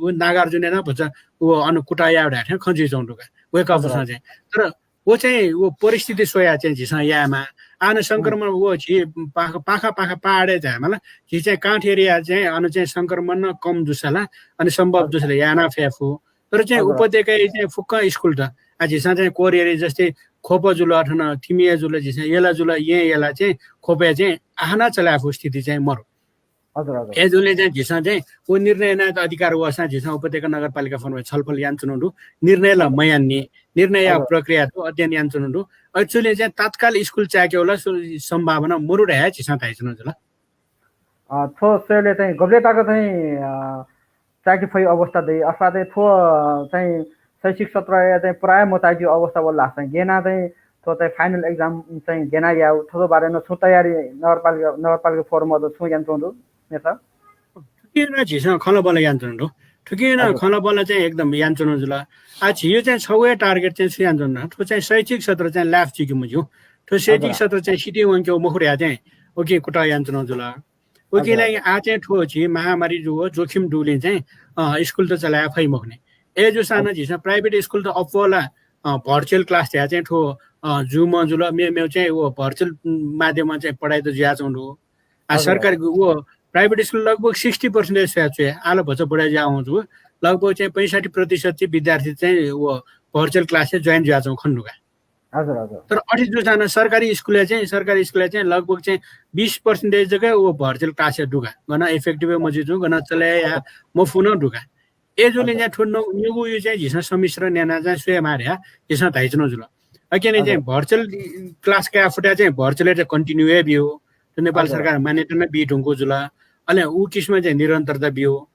व नागार्जुनय् नं भचा व अन कुतः याये धायेथाय् खँ जुइच्वंगु दु का। वय्कःपिन्सं हजुर। चाहिँ। तर व चाहिँ व परिस्थिति स्वयाः चाहिँ झीसं यायेमाः। आः न संक्रमण व झी पाखा, पाखा, पाखा पहाडय् झायेमाल। झी चाहिँ काठ एरिया चाहिँ अन चाहिँ संक्रमण नं कम जूसा ला, अनि सम्भव हजुर। जूसा ला याना फये फु। तर चाहिँ हजुर। उपत्यकाय् चाहिँ फुक्क स्कुल त। आ, झीसं चाहिँ कोर एरिया जस्तै ख्वप जुल, अथवा थिमिया जुल, झीसं यला जुल, येँ यला चाहिँ ख्वपय् चाहिँ आः नं चले याये फु स्थिति चाहिँ मरु। हजुर, हजुर। अय्जूगुलिं चाहिँ झीसं चाहिँ व निर्णय यायेत अधिकार वःसां झीसं उपत्यका नगरपालिका फर्मय् छलफल यानाच्वनागु दु। निर्णय ला हजुर। मयानानि, निर्णय यायेगु हजुर। प्रक्रिया दु, अध्ययन यानाच्वनागु दु। अय्जूगुलिं चाहिँ तात्काल स्कुल चायेकेगु ला सु-, सम्भावना मरु धयाः झीसं धाइच्वनागु जुल। अ, थ्व स्वयेबलय् चाहिँ गबलेतक चाहिँ, अ, चायेके फइ अवस्था दइ, अथवा चाहिँ थ्व, अ, चाहिँ शैक्षिक सत्रय् चाहिँ प्रायः मचायेकेगु अवस्था वल धाःसा चाहिँ गेना चाहिँ थ्व चाहिँ final exam चाहिँ गेना यायेगु, थ्व बारे नं छुं तयारी नगरपालिका, नगरपालिका फोरमं छुं यानाच्वंगु दु, मेयर साब? थुकिं नं झीसं खँल्हाबल्हा यानाच्वनागु दु। थुकिं नं हजुर। खँल्हाबल्हा चाहिँ एकदम यानाच्वनागु जुल। आ, झीगु चाहिँ छगू हे target चाहिँ छु यानाच्वनागु दु, थ्व चाहिँ शैक्षिक सत्र चाहिँ lapse जुइके मज्यू। थ्व शैक्षिक हजुर। सत्र चाहिँ सितिं वंकेगु मखु धयाः चाहिँ उकिं कुतः यानाच्वनागु जुल। उकिं हजुर, लागि हजुर। आः चाहिँ थ्व झी महामारी जूगु जोखिम दुगुलिं चाहिँ, अ, स्कुल त चले याये फइ मखुनि। अय्जूसां नं हजुर। झीसं private स्कुल त अप्वः ला, अ, virtual class धयाः चाहिँ थ्व, अ, Zoom जुल, मेमेगु चाहिँ व virtual माध्यमं चाहिँ पढाइ त जुयाच्वंगु दु। आ, हजुर, सरकारी हजुर। व private स्कुल लगभग sixty percentage स्वया च्वय्, आः ला भचा बढे जुया वंगु दु। लगभग चाहिँ पैंसठ्ठी प्रतिशत चाहिँ विद्यार्थी चाहिँ व virtual class-य् join जुयाच्वंगु खने दु का। हजुर, हजुर। तर अथे जूसां नं सरकारी स्कुलय् चाहिँ, सरकारी स्कुलय् चाहिँ लगभग चाहिँ बीस percentage जक हे व virtual class-य् दु का। गन effective हे मजुइच्वं, गन चले याये हजुर। मफु नं दु का। अय्जूगुलिं हजुर। चाहिँ थ्व न-, निगूगु चाहिँ झीसं समिश्रण यानाः चाहिँ स्वयेमाः धयाः झीसं धाइच्वनागु जुल। अकिं चाहिँ हजुर। Virtual class कयाः फुथाय् चाहिँ virtual-य् चाहिँ continue हे ब्यू। थ्व नेपाल हजुर। सरकारं मान्यता नं बी धुंकूगु जुल। अले उ किसिमं चाहिँ निरन्तरता ब्यू।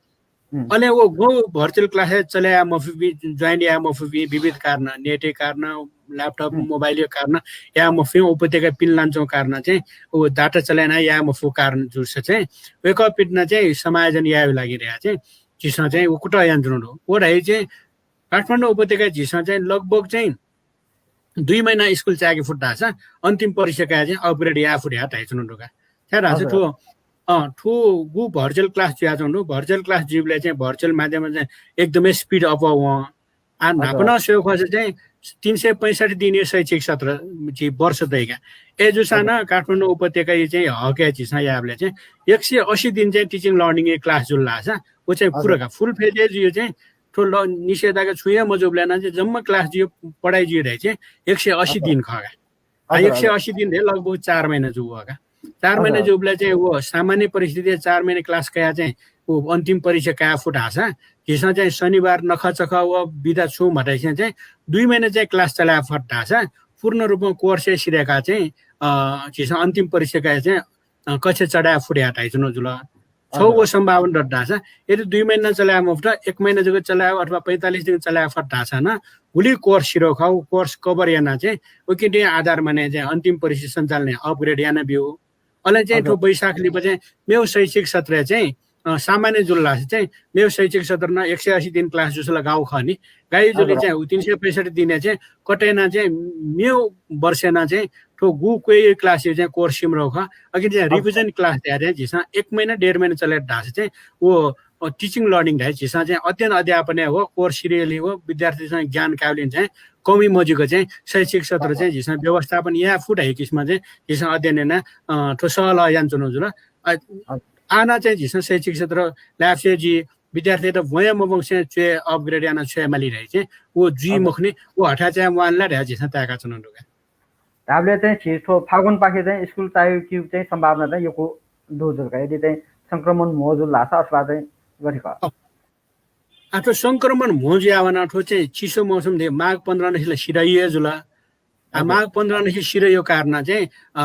हुँ। अले व गु virtual class-य् चले याये मफुपिं, join याये मफुपिं विविध कारणं, net-या कारणं, laptop, हुँ। mobile-या कारणं याये मफुपिं उपत्यकाय् पिंलानाच्वंगु कारणं चाहिँ व data चले याना याये मफुगु कारण जूसा चाहिँ वय्कःपिन्त नं चाहिँ समायोजन यायेगु लागि धयाः चाहिँ झीसं चाहिँ व कुतः यानाच्वनागु दु। व धाइ चाहिँ काठमाडौं उपत्यकाय् झीसं चाहिँ लगभग चाहिँ दुई महिना स्कुल चायेके फुत धाःसा अन्तिम परीक्षा कयाः चाहिँ upgrade याये फु धयाः धाइच्वनागु दु का। छाय्धाःसा हजुर। थ्व, अँ, थ्व गु virtual class जुयाच्वंगु दु, virtual class जुइबलय् चाहिँ virtual माध्यमं चाहिँ एकदमै speed अप्वः वं। आ, हजुर। न्हापा नं स्वयेगु खःसा चाहिँ तीन सय पैंसठ्ठी दिनया शैक्षिक सत्र झी वर्ष दइ का। अय्जूसां हजुर। नं काठमाडौं उपत्यकाया चाहिँ हकय् झीसं यायेबलय् चाहिँ एक सय अस्सी दिन चाहिँ teaching learning-या class जुल धाःसा व चाहिँ हजुर। पूरा का, full phase-य् जुइ चाहिँ थ्व ल-, निषेधाज्ञा छुं हे मजूबलय् नं चाहिँ जम्मा class जुइ, पढाइ जुइ धइ चाहिँ एक सय अस्सी हजुर। दिन खः का। आ, हजुर, हजुर। एक सय अस्सी दिन धइ लगभग चार महिना जूगु का। चार महिना हजुर। जूबलय् चाहिँ व सामान्य परिस्थितिइ चार महिना class कयाः चाहिँ व अन्तिम परीक्षा कयाः फु धाःसा झीसं चाहिँ शनिबार नखःचखः व बिदा छुं म्हतय्‌सें चाहिँ दुई महिना चाहिँ class चले याये फत धाःसा पूर्ण रूपमा course-य् सिधय्‌काः चाहिँ, अ, झीसं अन्तिम परीक्षा कयाः चाहिँ, अ, कक्षा चढे याये फु धयाः धाइच्वनागु जुल। छगू व हजुर। सम्भावना दत धाःसा, यदि दुई महिना चले याये मफुत, एक महिना जक चले याये अथवा पैंतालिस दिन चले याये फत धाःसा नं गुलि course सिधःगु खः, व course cover यानाः चाहिँ उकिं तुं आधार माने चाहिँ अन्तिम परीक्षा सञ्चालन यानाः upgrade याना ब्यू। अले चाहिँ थ्व हजुर। वैशाख लिपा चाहिँ मेगु शैक्षिक सत्रय् चाहिँ, अ, सामान्य जुल धाःसा चाहिँ मेगु शैक्षिक सत्र नं एक सय अस्सी दिन class जूसा ला गाःगु खः नि। गाःगु जुलिं हजुर। चाहिँ उ तीन सय पैंसठ्ठी दिनय् चाहिँ कतय् यानाः चाहिँ मेगु वर्षय् यानाः चाहिँ थ्व गु क्वय् class-या चाहिँ course सिमधःगु खः। अकिं चाहिँ हजुर। Revision class धयाः चाहिँ झीसं एक महिना, डेढ महिना चले यात धाःसा चाहिँ व, अ, teaching learning धाइ झीसं चाहिँ अध्ययन अध्यापनय् व course सिधयेगुलिं व विद्यार्थीसं ज्ञान कायेगुलिं चाहिँ कमी मजुइक चाहिँ शैक्षिक सत्र हजुर। चाहिँ झीसं व्यवस्थापन याये फु धाइ किसिमं चाहिँ झीसं अध्ययन यानाः, अ, थ्व सहलह यानाच्वनागु जुल। अ, हजुर। आः नं चाहिँ झीसं शैक्षिक सत्र lapse जुइ, विद्यार्थीत ब्वंया मब्वंसें च्वय् upgrade यानाः छ्वये माली धाइ चाहिँ व जुइ हजुर। मखुनि, व हथाय् चाहिँ म्वाःनि ला धयाः झीसं ताय्‌काच्वनागु दु का। धाःबलय् चाहिँ झी थ्व फागुनपाखे चाहिँ स्कुल चायेकेगु चाहिँ सम्भावना चाहिँ यक्व दु जुल का। यदि चाहिँ संक्रमण म्हो जुल धाःसा अथवा चाहिँ गथे खः? अ, आ, थ्व संक्रमण म्हो जुयाः वनाः थ्व चाहिँ चिसो मौसम धइ माघ पन्ध्र निसें ला सिधइगु हे जुल। आ, हजुर। माघ पन्ध्र निसें सिधइगु कारणं चाहिँ, अ,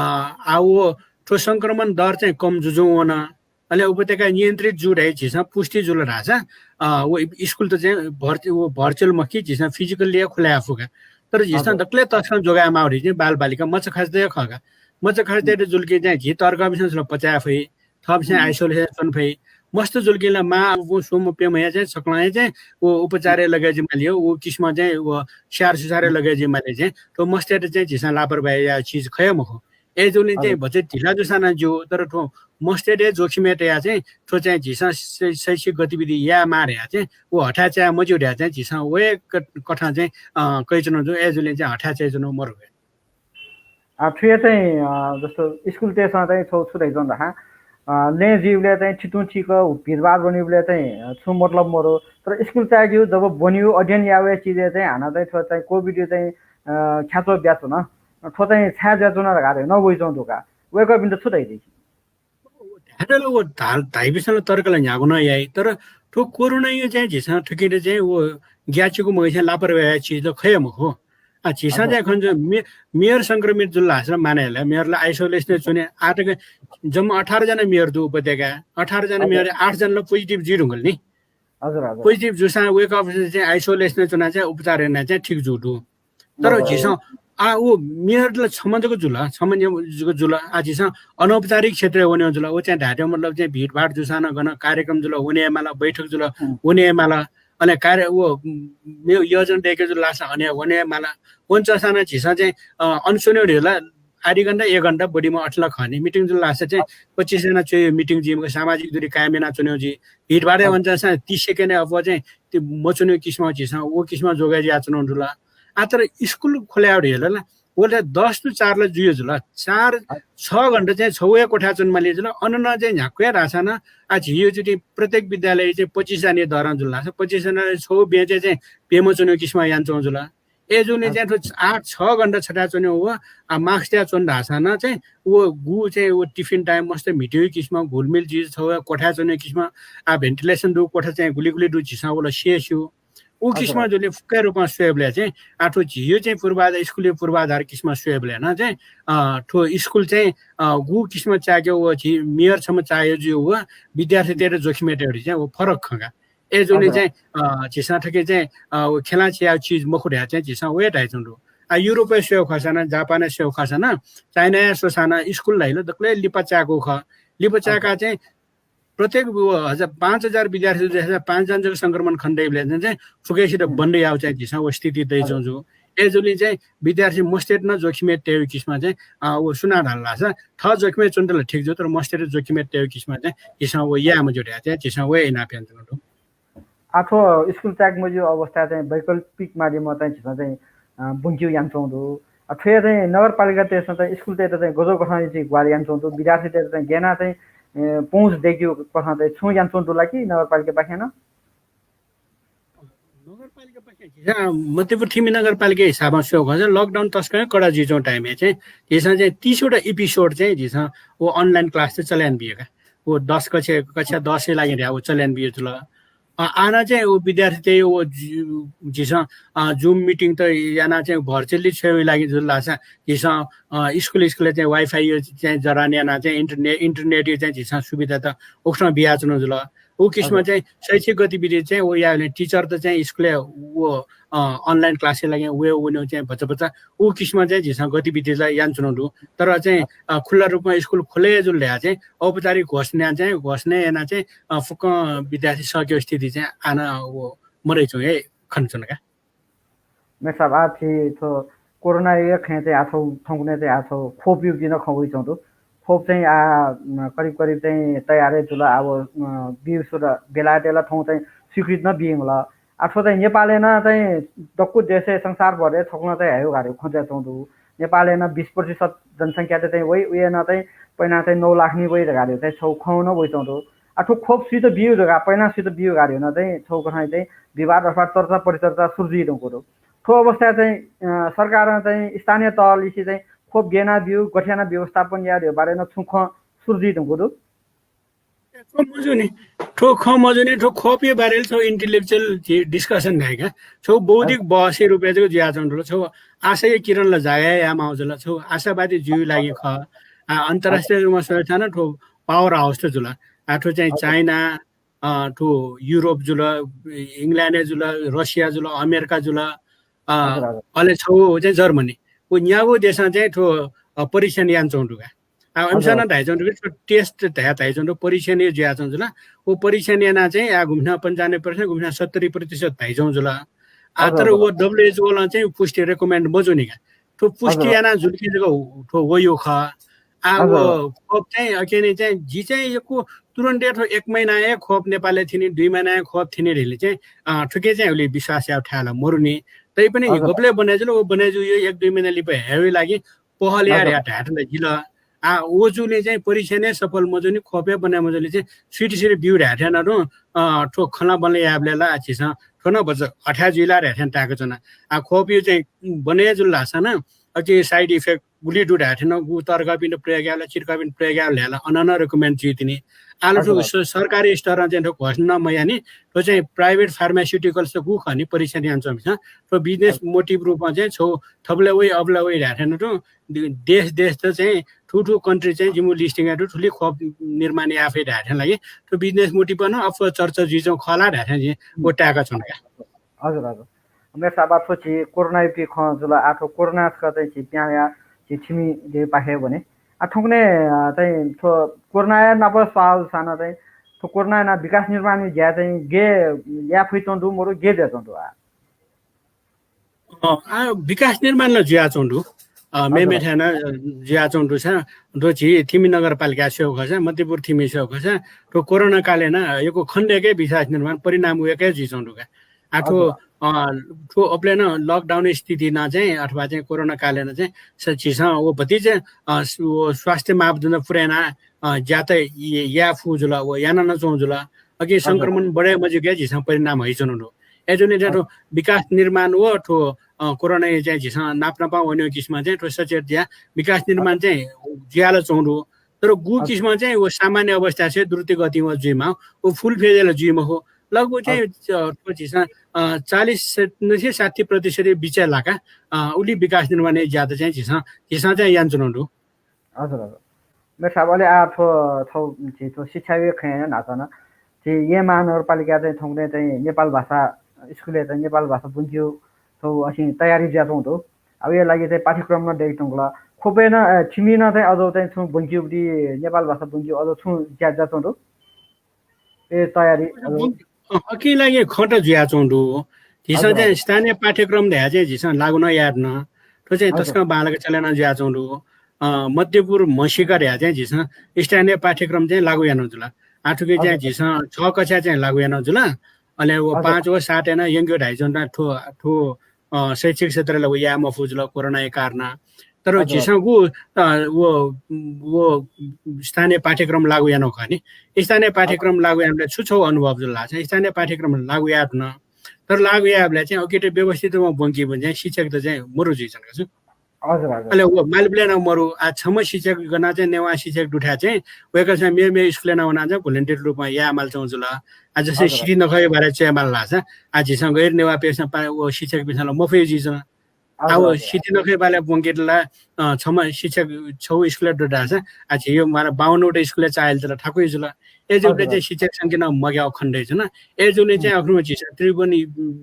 आ, व थ्व संक्रमण दर चाहिँ कम जुजुं वन। अले उपत्यका नियन्त्रित जू धइ झीसं पुष्टि जुल धाःसा, अ, व स्कुल त चाहिँ भर्चु-, व भर्चुअल मखु कि झीसं फिजिकल्ली हे खुला याये फु का। तर झीसं दकलय् तसकं जोगायेमाः धइ चाहिँ बालबालिका मचाखाचातय् खः का। मचाखाचातय् जुल कि चाहिँ झी तर्कबिसं जुल पचाये फइ, थःबिसं आइसोलेसन च्वने फइ। मस्त जुल कि ला मां आबु स्वम्ह प्यम्ह हे चाहिँ सकलें हे चाहिँ व उपचारय् लगे जुइ माली, व किसिमं चाहिँ व स्याहार सुसारय् लगे जुइ माली चाहिँ थ्व मस्तय्त चाहिँ झीसं लापरवाही याये चिज खः हे मखु। अय्‌जूगुलिं चाहिँ भचा ढिला जूसां नं ज्यू, तर थ्व मस्तय्त हे जोखिमय् तयाः चाहिँ थ्व चाहिँ झीसं शै-, शैक्षिक गतिविधि यायेमाः धयाः चाहिँ व हथाय् चाये मज्यू धयाः चाहिँ झीसं व हे क-, कथं चाहिँ, अ, कयाच्वनागु दु। अय्‌जूगुलिं चाहिँ हथाय् चायाच्वनागु मरु। अ, थुया चाहिँ, अ, जस्तो स्कुलतय्‌सं चाहिँ छगू छु धयाच्वंगु दु हँ, अ, लँय् जुइबलय् चाहिँ थितुं थिक भिडभाड ब्वनीबलय् चाहिँ, अ, छुं मतलब मरु। तर स्कुल चायेगु जब ब्वनीगु अध्ययन याःगु चिजय् चाहिँ हानं चाहिँ थ्व चाहिँ कोभिडया चाहिँ, अ, ख्याच्वः बियाच्वन। थ्व चाहिँ छाय् जुयाच्वन धकाः धयाः नं वइच्वंगु दु का। वय्‌कःपिन्त छु धयादी? धायेत ला व धाल-, धाइपिसं ला तर्क ला न्ह्यागु नं याइ, तर थ्व कोरोनाया चाहिँ झीसं थुकियात चाहिँ व ग्याःचिकु मगासें लापरवाही याये चिज ला खः हे मखु। आ, झीसं चाहिँ खन मे-, मेयर संक्रमित जुल धाःसा ला मानय् याइ, मेयर ला आइसोलेसनय् च्वने। आः तक जम्मा अठार जना मेयर दु उपत्यकाय्, अठार जना मेयर आठ जना ला पोजिटिभ जुइ धुंकल नि। पोजिटिभ जूसां वय्‌कःपिसं चाहिँ आइसोलेसनय् च्वनाः चाहिँ उपचार यानाः चाहिँ ठीक जूगु दु। तर झीसं आ, व मेयर ला छम्ह जक जुल, छम्ह जक जुल। आ, झीसं अनौपचारिक क्षेत्रय् वनेगु जुल। व चाहिँ धायेत मतलब चाहिँ भिडभाड जूसां नं गन कार्यक्रम जुल, वने हे माल, बैठक जुल, वने हे माल। अले कार्य-, व, मे-, योजना दय्‌के जुल धाःसा अन हे वने हे माल। वने च्वंसां नं झीसं चाहिँ, अ, अन च्वनेगु धइगु ला आधा घण्टा, एक घण्टा बढीमा अथे ला खः नि। मिटिङ जुल धाःसा चाहिँ पच्चिस जना च्वय् मिटिङ जुइ, सामाजिक दूरी कायम यानाः च्वनेगु जुइ। भिडभाडय् वने च्वंसां तीस सेकेन्डय् अप्वः चाहिँ ति-, मच्वनेगु किसिमं झीसं व किसिमं जोगाइ जुयाच्वनागु दु ला। आ, तर स्कुल खुला याःगु धइगु ला, व ला दस to चार ला जुइ जुल। चार, छ घण्टा चाहिँ छगू हे कोठाय् च्वने माली जुल। अन नं चाहिँ न्ह्याक्व हे धाःसां नं, आ, झी यो चुति प्रत्येक विद्यालय चाहिँ पच्चिस जनाया दरं जुल धाःसा, पच्चिस जनाया छगू बेंचय् चाहिँ प्यम्ह च्वनेगु किसिमं यानाच्वंगु जुल। अय्‌जूगुलिं चाहिँ थ्व आठ छ घण्टा छथाय् च्वनेगु व, आ, मास्क तयाः च्वन धाःसां नं चाहिँ व गु चाहिँ व टिफिन टाइम मस्त म्हितेगु किसिमं घुलमिल जुइ, छगू हे कोठाय् च्वनेगु किसिमं, आ, भेन्टिलेसन दुगु कोठा चाहिँ गुलि गुलि दु झीसं व ला स्यू। उ किसिमं जुलिं फुक्क रूपं स्वयेबलय् चाहिँ, आ, थ्व झीयो चाहिँ पूर्वाधार, स्कुलयो पूर्वाधार किसिमं स्वयेबलय् नं चाहिँ, अ, थ्व स्कुल चाहिँ, अ, गु किसिमं चायेके व झी मेयर छम्ह चायेगु जुइ व विद्यार्थीतय्‌त जोखिमय् तयेगु चाहिँ व फरक खँ का। अय्‌जूगुलिं चाहिँ, अ, झीसं थथे चाहिँ, अ, व खेलां छ्याःगु चिज मखु धयाः चाहिँ झीसं व हे धाइच्वंगु दु। आ, युरोपय् स्वयेगु खःसां नं, जापानय् स्वयेगु खःसां नं, चाइनाय् स्वःसां नं स्कुल धाइगु ला दकलय् लिपा चायेकूगु खः। लिपा चायेकाः चाहिँ प्रत्येक व हजार, पाँच हजार विद्यार्थी जुयाः पाँच जना जक संक्रमण खने दइबलय् चाहिँ फुक्कसित बन्द यायेगु चाहिँ झीसं व स्थिति दइच्वंगु दु। अय्‌जूगुलिं चाहिँ विद्यार्थी मस्तय्‌त नं जोखिमय् तयेगु किसिमं चाहिँ, अ, व सुनां धाल धाःसा थः जोखिमय् च्वनेत ला ठीक जू, तर मस्तय्‌त जोखिमय् तयेगु किसिमं चाहिँ झीसं व याये मज्यू धयाः चाहिँ झीसं व हे इनाप यानाच्वनागु दु। आ, थ्व स्कुल चायेके मज्यू अवस्था चाहिँ वैकल्पिक माध्यमं चाहिँ झीसं चाहिँ, अ, ब्वंकेगु यानाच्वंगु दु। आ, थ्वया चाहिँ नगरपालिकातय्‌सं चाहिँ स्कुलतय्‌त चाहिँ गज्याःगु कथं चाहिँ ग्वाहालि यानाच्वंगु दु, विद्यार्थीतय्‌त चाहिँ गय् यानाः चाहिँ, अ, पहुँच दयेकेगु कथं चाहिँ छुं यानाच्वंगु दु ला कि नगरपालिकापाखें नं? नगरपालिकापाखें झीसं मध्यपश्चिमी नगरपालिका हिसाबं स्वयेगु खःसा लकडाउन तसकं कडा जुइच्वंगु टाइमय् चाहिँ झीसं चाहिँ तीस वटा एपिसोड चाहिँ झीसं व अनलाइन क्लास चाहिँ चले यानाबिया का। व दस कक्षा, कक्षा दसया लागि धयाः व चले यानाबिया जुल। अ, आः नं चाहिँ व विद्यार्थीतय् व जु-, झीसं, अ, Zoom मिटिङ त यानाः चाहिँ भर्चुअल्ली छ्वयेगु लागि जुल धाःसा झीसं, अ, स्कुल, स्कुलय् चाहिँ वाइफाई चाहिँ जडान यानाः चाहिँ इन्टरने-, इन्टरनेटया चाहिँ झीसं सुविधा त उकथं बियाच्वनागु जुल। उ किसिमं चाहिँ शैक्षिक गतिविधि चाहिँ व याःगुलिं टिचर त चाहिँ स्कुलय् व, अ, अनलाइन क्लासया लागि वये वनेगु चाहिँ भचा भचा उ किसिमं चाहिँ झीसं गतिविधि ला यानाच्वनागु दु। तर चाहिँ, अ, खुल्ला रूपमा स्कुल खुले जुल धयाः चाहिँ औपचारिक घोषणा चाहिँ, घोषणा यानाः चाहिँ, अ, फुक्कं विद्यार्थी सकेगु स्थिति चाहिँ आः नं व मदइच्वंगु हे खनाच्वना का। मेसाब, आः झी थ्व कोरोनाया खँय् चाहिँ आः थौंकन्हय् चाहिँ आः थ्व खोपया जिं नं खँ वइच्वंगु दु। खोप चाहिँ आः, अ, करिब करिब चाहिँ तयार हे जुल। आः व, अ, बीगु सुरु बेलाय् ला थौं चाहिँ स्वीकृति नं बियागु दु। आः थ्व चाहिँ नेपालय् नं चाहिँ दक्व देशय् संसारभरय् थौंकन्हय् चाहिँ हयेगु धकाः खँ जुयाच्वंगु दु। नेपालय् नं बिस प्रतिशत जनसंख्या चाहिँ वइ, उकी नं चाहिँ पहिला चाहिँ नौ लाख निं वइ धकाः चाहिँ छगू खँ नं वइच्वंगु दु। आः थ्व खोप सुइत बियागु धकाः, पहिला सुइत बियागु धकाः नं चाहिँ छगू कथं चाहिँ विवाद अथवा चर्चा परिचर्चा सुरु जुइधुंकूगु दु। थ्व अवस्थाय् चाहिँ, अ, सरकारं चाहिँ स्थानीय तहलिसे चाहिँ खोप गय् यानाः बियागु, गथे यानाः व्यवस्थापन यायेगु बारे नं छुं खँ सुरु जुइधुंकूगु दु? थ्व मजू नि, थ्व खँ मजू नि, थ्व खोपया बारे ला छगू intellectual discussion धाइ का। छगू बौद्धिक बहसया रूपय् जक जुयाच्वंगु दु ला, छगू आशाया किरण ला जागा यायेमाःगु जुल, छगू आशावादी जुइगु लागि खः। आ, अन्तर्राष्ट्रिय रूपमा स्वयेथाय् नं थ्व power house त जुल। आः थ्व चाहिँ चाइना, अ, थ्व युरोप जुल, इङ्ल्यान्ड जुल, रसिया जुल, अमेरिका जुल, अ, हजुर, हजुर। अले छगू चाहिँ जर्मनी। व न्यागू देशं चाहिँ थ्व, अ, परीक्षण यानाच्वंगु दु का। आः, हजुर। इमिसं नं धाइच्वंगु दु कि थ्व टेस्ट धया धाइच्वंगु दु, परीक्षण हे जुयाच्वंगु जुल। व परीक्षण यानाः चाहिँ आः गुम्हं पन्चानब्बे प्रतिशत, गुम्हं सत्तरी प्रतिशत धाइच्वंगु जुल। आः, हजुर, तर हजुर। व WHO लं चाहिँ पुष्टि रेकमेन्ड मजूनि का। थ्व पुष्टि हजुर। याना जुल कि जक थ्व वइगु खः। आः, हजुर। व खोप चाहिँ अकेनि चाहिँ जि चाहिँ यक्व तुरुन्तय् थ्व एक महिनाय् खोप नेपालय् थिनि, दुई महिनाय् खोप थिनि धइले चाहिँ, अ, थुके चाहिँ उलि विश्वास याउ थाय् ला मरुनि। तैपनि हजुर। गबलय् बने जुल, व बने जूगु एक दुई महिना लिपा हे वइ लागि पहल याये हजुर। धया धायेत ला जिल। आः, व जूलिं चाहिँ परीक्षण हे सफल मजूनि, खोप हे बने मजूलिं चाहिँ छुइति सिर ब्यू धायेत नं, अ, थ्व खँल्हाबल्हा यायेबलय् ला झीसं थ्व नं भचा हथाय् जुइ ला धायेत ताय्‌का च्वना। आः, खोप चाहिँ बने जुल धाःसा नं अझ side effect गुलि दु धायेत नं गु तर्कपिन्त प्रयोग यायेबलय्, चिर्कपिन्त प्रयोग यायेबलय् ला अन नं रेकमेन्ड जुइ तिनि। आः ला थ्व हजुर। स-, सरकारी स्तरं चाहिँ थ्व घोषणा मयानि, थ्व चाहिँ प्राइभेट फार्मास्युटिकल्स गु खः नि परीक्षण यानाच्वंपिन्सं, थ्व बिजनेस हजुर। मोटिभ रूपं चाहिँ छौ थबलय् वइ, अबलय् वइ धायेत नं थ्व दे-, देश देश त चाहिँ थुथु कन्ट्री चाहिँ जिमु लिस्टिङ याये दु, थुलि खोप निर्माण याये फइ धायेत लागि थ्व बिजनेस मोटिभं नं अप्वः चर्चा जुइच्वंगु खः ला धायेत जिं व ताय्‌का च्वना का। हजुर, हजुर। मेयर साहब, आः थ्व झी कोरोनायापिं खँ जुल, आः थ्व कोरोना छकः चाहिँ झी पिहां या झी थिमि देपाखे वने। आः थौंकन्हय्, अ, चाहिँ थ्व कोरोनाया नाप स्वाल साना चाहिँ थ्व कोरोनाया नाप विकास निर्माणया ज्या चाहिँ गे याये फुइच्वं दु, मरु गे जुयाच्वं दु आः? अ, आः विकास निर्माण ला जुयाच्वं दु। अ, मेमे हजुर। थाय् नं, अ, जुयाच्वं दु सा, दो झी थिमि नगरपालिका स्वयेगु खःसा, मध्यपुर थिमि स्वयेगु खःसा, थ्व कोरोना कालय् नं यक्व खण्डय्‌के विकास निर्माण परिणाम वय्‌के जुइच्वं दु का। आः थ्व, हजुर। अ, थ्व अबलय् नं लकडाउन स्थिति नं चाहिँ अथवा चाहिँ कोरोना कालय् नं चाहिँ स-, झीसं व भतिचा, अ, स-, व स्वास्थ्य मापदण्ड पुरा याना, अ, ज्यात य-, याये फु जुल, व याना नं च्वं जुल। अकिं हजुर। संक्रमण बढे मजुइके झीसं परिणाम हइच्वनु दु। अय्‌जूगुलिं चाहिँ थ्व हजुर। विकास निर्माण व थ्व, अ, कोरोनाया चाहिँ झीसं नाप नापं वनेगु किसिमं चाहिँ थ्व सचेत जुया विकास निर्माण हजुर। चाहिँ जुया ला च्वं दु। तर गु हजुर। किसिमं चाहिँ व सामान्य अवस्था से द्रुत गतिं व जुइमाः, व फुल फेजय् ला जुइ मखु। लगभग चाहिँ, हजुर। अ, थ्व झीसं, अ, चालिस से साठी प्रतिशत बिचय् लाका, अ, उलि विकास निर्माणया ज्यात चाहिँ झीसं, झीसं चाहिँ यानाच्वनु दु। हजुर, हजुर। मेयर साहब, अले आः थ्व, थ्व, झी थ्व शिक्षाया खँय् न्हाचः नं, झी येँ महानगरपालिकाय् चाहिँ थौंकन्हय् चाहिँ नेपाल भाषा स्कुलय् चाहिँ नेपाल भाषा ब्वंकेगु थ्व असिं तयारी जुयाच्वंगु दु। आः वया लागि चाहिँ पाठ्यक्रम नं दयेकाच्वंगु ला। खोपय् नं, अ, थिमि नं चाहिँ अझ चाहिँ छुं ब्वंकेगु दि, नेपाल भाषा ब्वंकेगु अझ छुं ज्या जुयाच्वंगु दु। ए, तयारी, हजुर। अकिं लागि खँ त जुयाच्वंगु दु। झीसं हजुर, चाहिँ हजुर। स्थानीय पाठ्यक्रम धया चाहिँ झीसं लागू नं याये धुन। थ्व चाहिँ हजुर। तसकं बांलाक चले नं जुयाच्वंगु दु। अ, मध्यपुर म्हसीका धया चाहिँ झीसं स्थानीय पाठ्यक्रम चाहिँ लागू यानागु जुल। आः थुके चाहिँ हजुर। झीसं छ कक्षा चाहिँ लागू यानागु जुल। अले व हजुर। पाँच व सात याना यंकेगु धाइच्वंगु दु थ्व, थ्व अ, शैक्षिक क्षेत्रय् ला व याये मफु जुल कोरोनाया कारणं। तर हजुर, हजुर। झीसं गु, अ, व, व स्थानीय पाठ्यक्रम लागू यानागु खः नि। स्थानीय पाठ्यक्रम हजुर। लागू यानाबलय् छु छौ अनुभव जुल धाःसा, स्थानीय पाठ्यक्रम लागू याये धुन। तर लागू यायेबलय् चाहिँ अकिं त व्यवस्थित रूपं ब्वंकीपिं चाहिँ शिक्षक त चाहिँ मरु जुइच्वन का छु। हजुर, हजुर। अले व मालबलय् नं मरु, आः छम्ह शिक्षक गनं चाहिँ नेवाः शिक्षक दुथाय् चाहिँ वय्‌कः चाहिँ मेमे स्कुलय् नं वनाः चाहिँ volunteer रूपं याये माल च्वं जुल। आः जस्तै हजुर। सिथि नखःया बारे च्वये माल धाःसा, आः झीसं गैर नेवाःपिन्सं पा-, व शिक्षकपिन्सं ला मफया जुइच्वन। आः हजुर, व हजुर। सिथि नखःया बारे ब्वंकेत ला, अ, छम्ह शिक्षक छौ स्कुलय् दु धाःसा, आः झी यो माला बाउन्न वटा स्कुलय् चाःहिलेत ला थाकुइ जुल। अय्‌जूगुलिं हजुर, चाहिँ हजुर। शिक्षक संख्या नं मग्याःगु खनेदइ च्वन। अय्‌जूगुलिं चाहिँ हुँ। अख्रुम्ह झीसं त्रिभुवन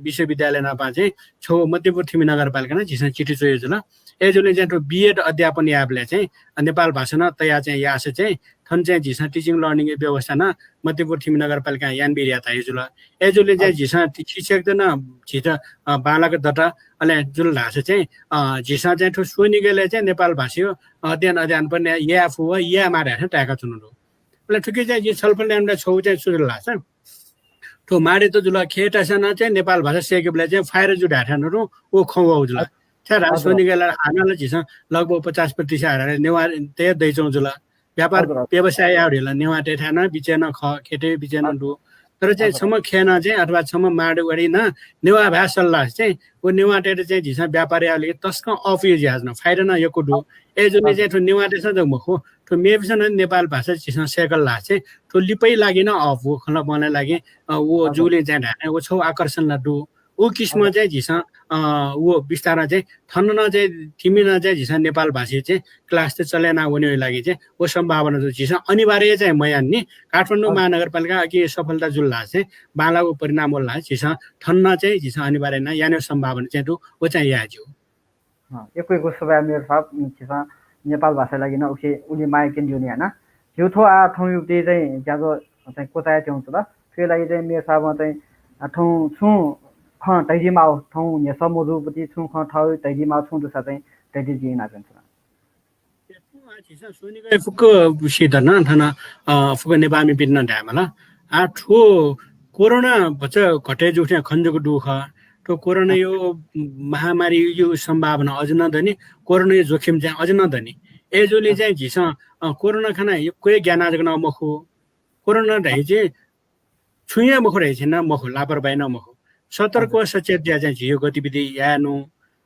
विश्वविद्यालय नाप चाहिँ छौ मध्यपुर थिमि नगरपालिकां नं झीसं चिठी च्वया जुल। अय्‌जूगुलिं चाहिँ थ्व B.Ed अध्यापन यायेबलय् चाहिँ नेपाल भाषा नं तयाः चाहिँ याःसा चाहिँ थन चाहिँ झीसं teaching learning या व्यवस्था नं मध्यपुर थिमि नगरपालिकां यानाबी धया धया जुल। अय्‌जूगुलिं चाहिँ हजुर। झीसं ति-, शिक्षकत नं झीत, अ, बांलाक दत, अले जुल धाःसा चाहिँ, अ, झीसं चाहिँ थ्व स्वनिगलय् चाहिँ नेपाल भाषाया अध्ययन अध्यापन याये फु व यायेमाः धयाथें ताय्‌का च्वनु दु। अले थुकी चाहिँ जिं छलफल यायेमाः छौ चाहिँ छु जुल धाःसा, थ्व माडेत जुल खय्‌तासा नं चाहिँ नेपाल भाषा सय्‌केबलय् चाहिँ फाइदा जू धायेथें नं व खँ वःगु जुल। हजुर। छाय् धाःसा हजुर। स्वनिगलय् हानं ला झीसं लगभग पचास प्रतिशत हारा नेवाःतय् दइच्वंगु जुल। व्यापार हजुर, हजुर। व्यवसाय यायेगु धइगु ला नेवाःतय् थाय् नं बिचय् नं खः, खय्‌तय् बिचय् नं दु। तर चाहिँ हजुर। छम्ह खय् नं चाहिँ अथवा छम्ह माडवाडी नं नेवाः भाय् सल धाःसा चाहिँ व नेवाःतय्‌त चाहिँ झीसं व्यापार यायेबलय् तसकं अःपुइ जुयाच्वन, फाइदा नं यक्व दु। अय्‌जूगुलिं हजुर। चाहिँ थ्व नेवाःतय्‌सं जक मखु, थ्व मेपिन्सं नं नेपाल भाषा झीसं सय्‌कल धाःसा चाहिँ थ्व लिपाया लागि नं अःपु, खँल्हाबल्हाया लागि, अ, व हजुर। जूगुलिं चाहिँ धायेथें व छौ आकर्षण ला दु। उ किसिमं चाहिँ झीसं अ, व बिस्तारं चाहिँ थन नं चाहिँ तिमिनं चाहिँ झीसं नेपाल भाषी चाहिँ class त चले याना वनेगु लागि चाहिँ व सम्भावना चाहिँ झीसं अनिवार्य चाहिँ मयानि। काठमाडौँ महानगरपालिका अकिं सफलता जुल धाःसा चाहिँ बांलाःगु परिणाम वल धाःसा झीसं थन नं चाहिँ झीसं अनिवार्य याना यानेगु सम्भावना चाहिँ दु, व चाहिँ याये ज्यू। अँ, यक्व यक्व सुभाय् मेयर साहब, छिसं नेपाल भाषाया लागि नं उखे उलि माया केन्द्रित याना। झीगु थ्व आः थौंयागु चाहिँ ज्याझ्वः चाहिँ क्वचाय् त्यंगु जुल। थ्वया लागि चाहिँ मेयर साहबं चाहिँ, अ, थौं छुं खँ धयादी माःगु, थौं न्ह्यसः मजूगु पति छुं खँ थःगु धयादी माःगु छुं दुसा चाहिँ धयादी जिं इनाप यानाच्वना। थ्व आः झीसं स्वनिगःया फुक्क सित नं थन, अ, फुक्क नेपाःमिपिन्त नं धायेमाल। आः थ्व कोरोना भचा घटे जूगु थें खने जक दु खः। थ्व कोरोनाया महामारीया सम्भावना अझ नं दनि, कोरोनाया जोखिम चाहिँ अझ नं दनि। अय्जूगुलिं चाहिँ झीसं, अ, कोरोना खनाः यक्व हे ग्यानाः जक नं मखु। कोरोना धाइ चाहिँ छुं हे मखु धाइ चाहिँ नं मखु, लापरवाही नं मखु। सतर्क व सचेत जुयाः चाहिँ झीगु गतिविधि यायेनु।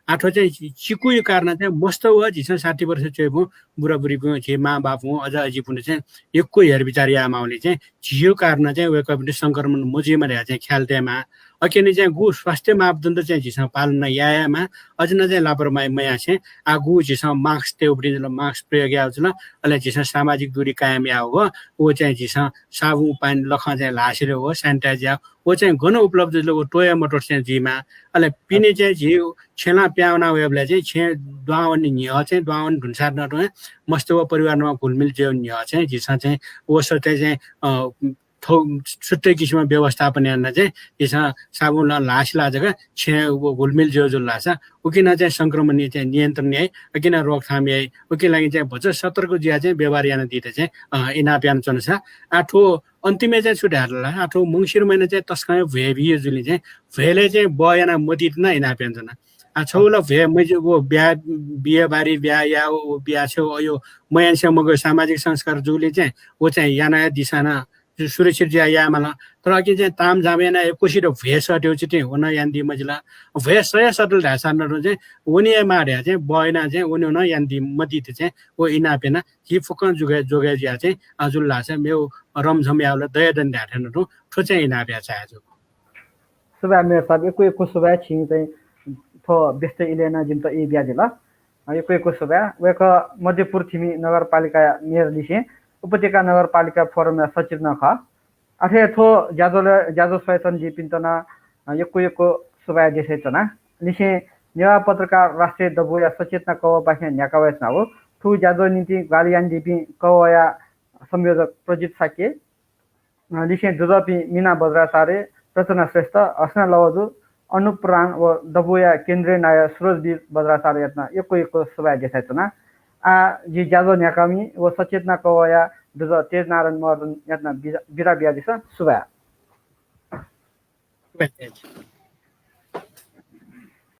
आः थ्व चाहिँ चिकुया कारणं चाहिँ मस्त व झीसं साठी वर्ष च्वय्‌पिं बुराबुरीपिं, झी मांबापुं, अजाअजीपिं चाहिँ यक्व हेरविचार यायेमाःगुलिं चाहिँ झीगु कारणं चाहिँ वय्‌कःपिन्त संक्रमण मजुइमा धयाः चाहिँ ख्याल तयेमाः। अकिं चाहिँ गु स्वास्थ्य मापदण्ड चाहिँ झीसं पालन यायेमाः। अझ नं चाहिँ लापरवाही मयासें आः गु झीसं mask तयेगु जुल, mask प्रयोग यायेगु जुल, अले झीसं सामाजिक दूरी कायम यायेगु, व चाहिँ झीसं साबुन पानी लखं चाहिँ ल्हाः सिलेगु, sanitize यायेगु, व चाहिँ गन उपलब्ध जुल, व त्वःया मत्वःत चाहिँ जुइमाः। अले पिने चाहिँ झी छेँलां पिहां वना वयेबलय् चाहिँ छेँ दुहां वने न्ह्यः चाहिँ, दुहां वने धुनसाथ नं तुं मस्त व परिवार नं घुलमिल जुइ न्ह्यः चाहिँ झीसं चाहिँ व सत्य चाहिँ, अ, थ्व छुट्टै किसिमं व्यवस्थापन याना चाहिँ झीसं साबुन लखं ल्हाः सिलाः जक छेँ व घुलमिल जुइ जुल धाःसा उकिं नं चाहिँ संक्रमण चाहिँ नियन्त्रण याइ, अकिं नं रोकथाम याइ। उकिं लागि चाहिँ भचा सतर्क जुयाः चाहिँ व्यवहार यानादीत चाहिँ, अ, इनाप यानाच्वना सा। आः थ्व अन्तिमय् चाहिँ छु धाये धाःसा, आः थ्व मंसिर महिना चाहिँ तसकं हे भ्वय् बिया जुलिं चाहिँ भ्वय्‌लय् चाहिँ बः याना मदीत नं इनाप यानाच्वना। आः छगू ला भ्वय् मजि व ब्याहा, बियाबारी ब्याहा या, व ब्याहा छेँ अयो मयासें मगाः सामाजिक संस्कार जूगुलिं चाहिँ व चाहिँ याना हे दिसां नं सुरक्षित जुयाः यायेमाल। तर अकिं चाहिँ तामझाम याना हे कुसित भ्वय् सःतेगु चितिं व नं यानादी मजिल। भ्वय् सया सतल धाःसा नं चाहिँ वने हे माः धयाः चाहिँ बः याना चाहिँ वने नं यानादी मदीत चाहिँ व इनाप याना झी फुक्कं जोगय्, जोगय् जुयाः चाहिँ आः जुल धाःसा मेगु रमझम यायेबलय् दया दनि धाये थें नं तुं थ्व चाहिँ इनाप याये चाहे जू। सुभाय् मेयर साहब, यक्व यक्व सुभाय्, छिं चाहिँ थ्व व्यस्त इलय् नं जिमित ई बियादिल। अ, यक्व यक्व सुभाय्। वय्‌कः मध्यपुर थिमि नगरपालिकाया मेयर लिसें उपत्यका नगरपालिका फोरमया सचिव नं खः। अथे हे थ्व ज्याझ्वलय् ज्याझ्वः स्वयाच्वनादीपिन्त नं, अ, यक्व यक्व सुभाय् देछानाच्वना। लिसें नेवाः पत्रकार राष्ट्रिय दबूया सचेतना कवःपाखें न्ह्याका वयाच्वनागु। थ्व ज्याझ्वः निंतिं ग्वाहालि यानादीपिं कवःया संयोजक प्रजित शाक्य, अ, लिसें दुजःपिं मिना बज्राचार्य, रचना श्रेष्ठ, हसना लवजु, अनुप प्रधान व दबूया केन्द्रीय नायः सुरजवीर बज्राचार्ययात नं यक्व यक्व सुभाय् देछानाच्वना। आः जि ज्याझ्वः न्ह्याकामि व सचेतना कवःया दुजः तेजनारायण महर्जनयात नं बिदा, बिदा बियादिसँ। सुभाय्।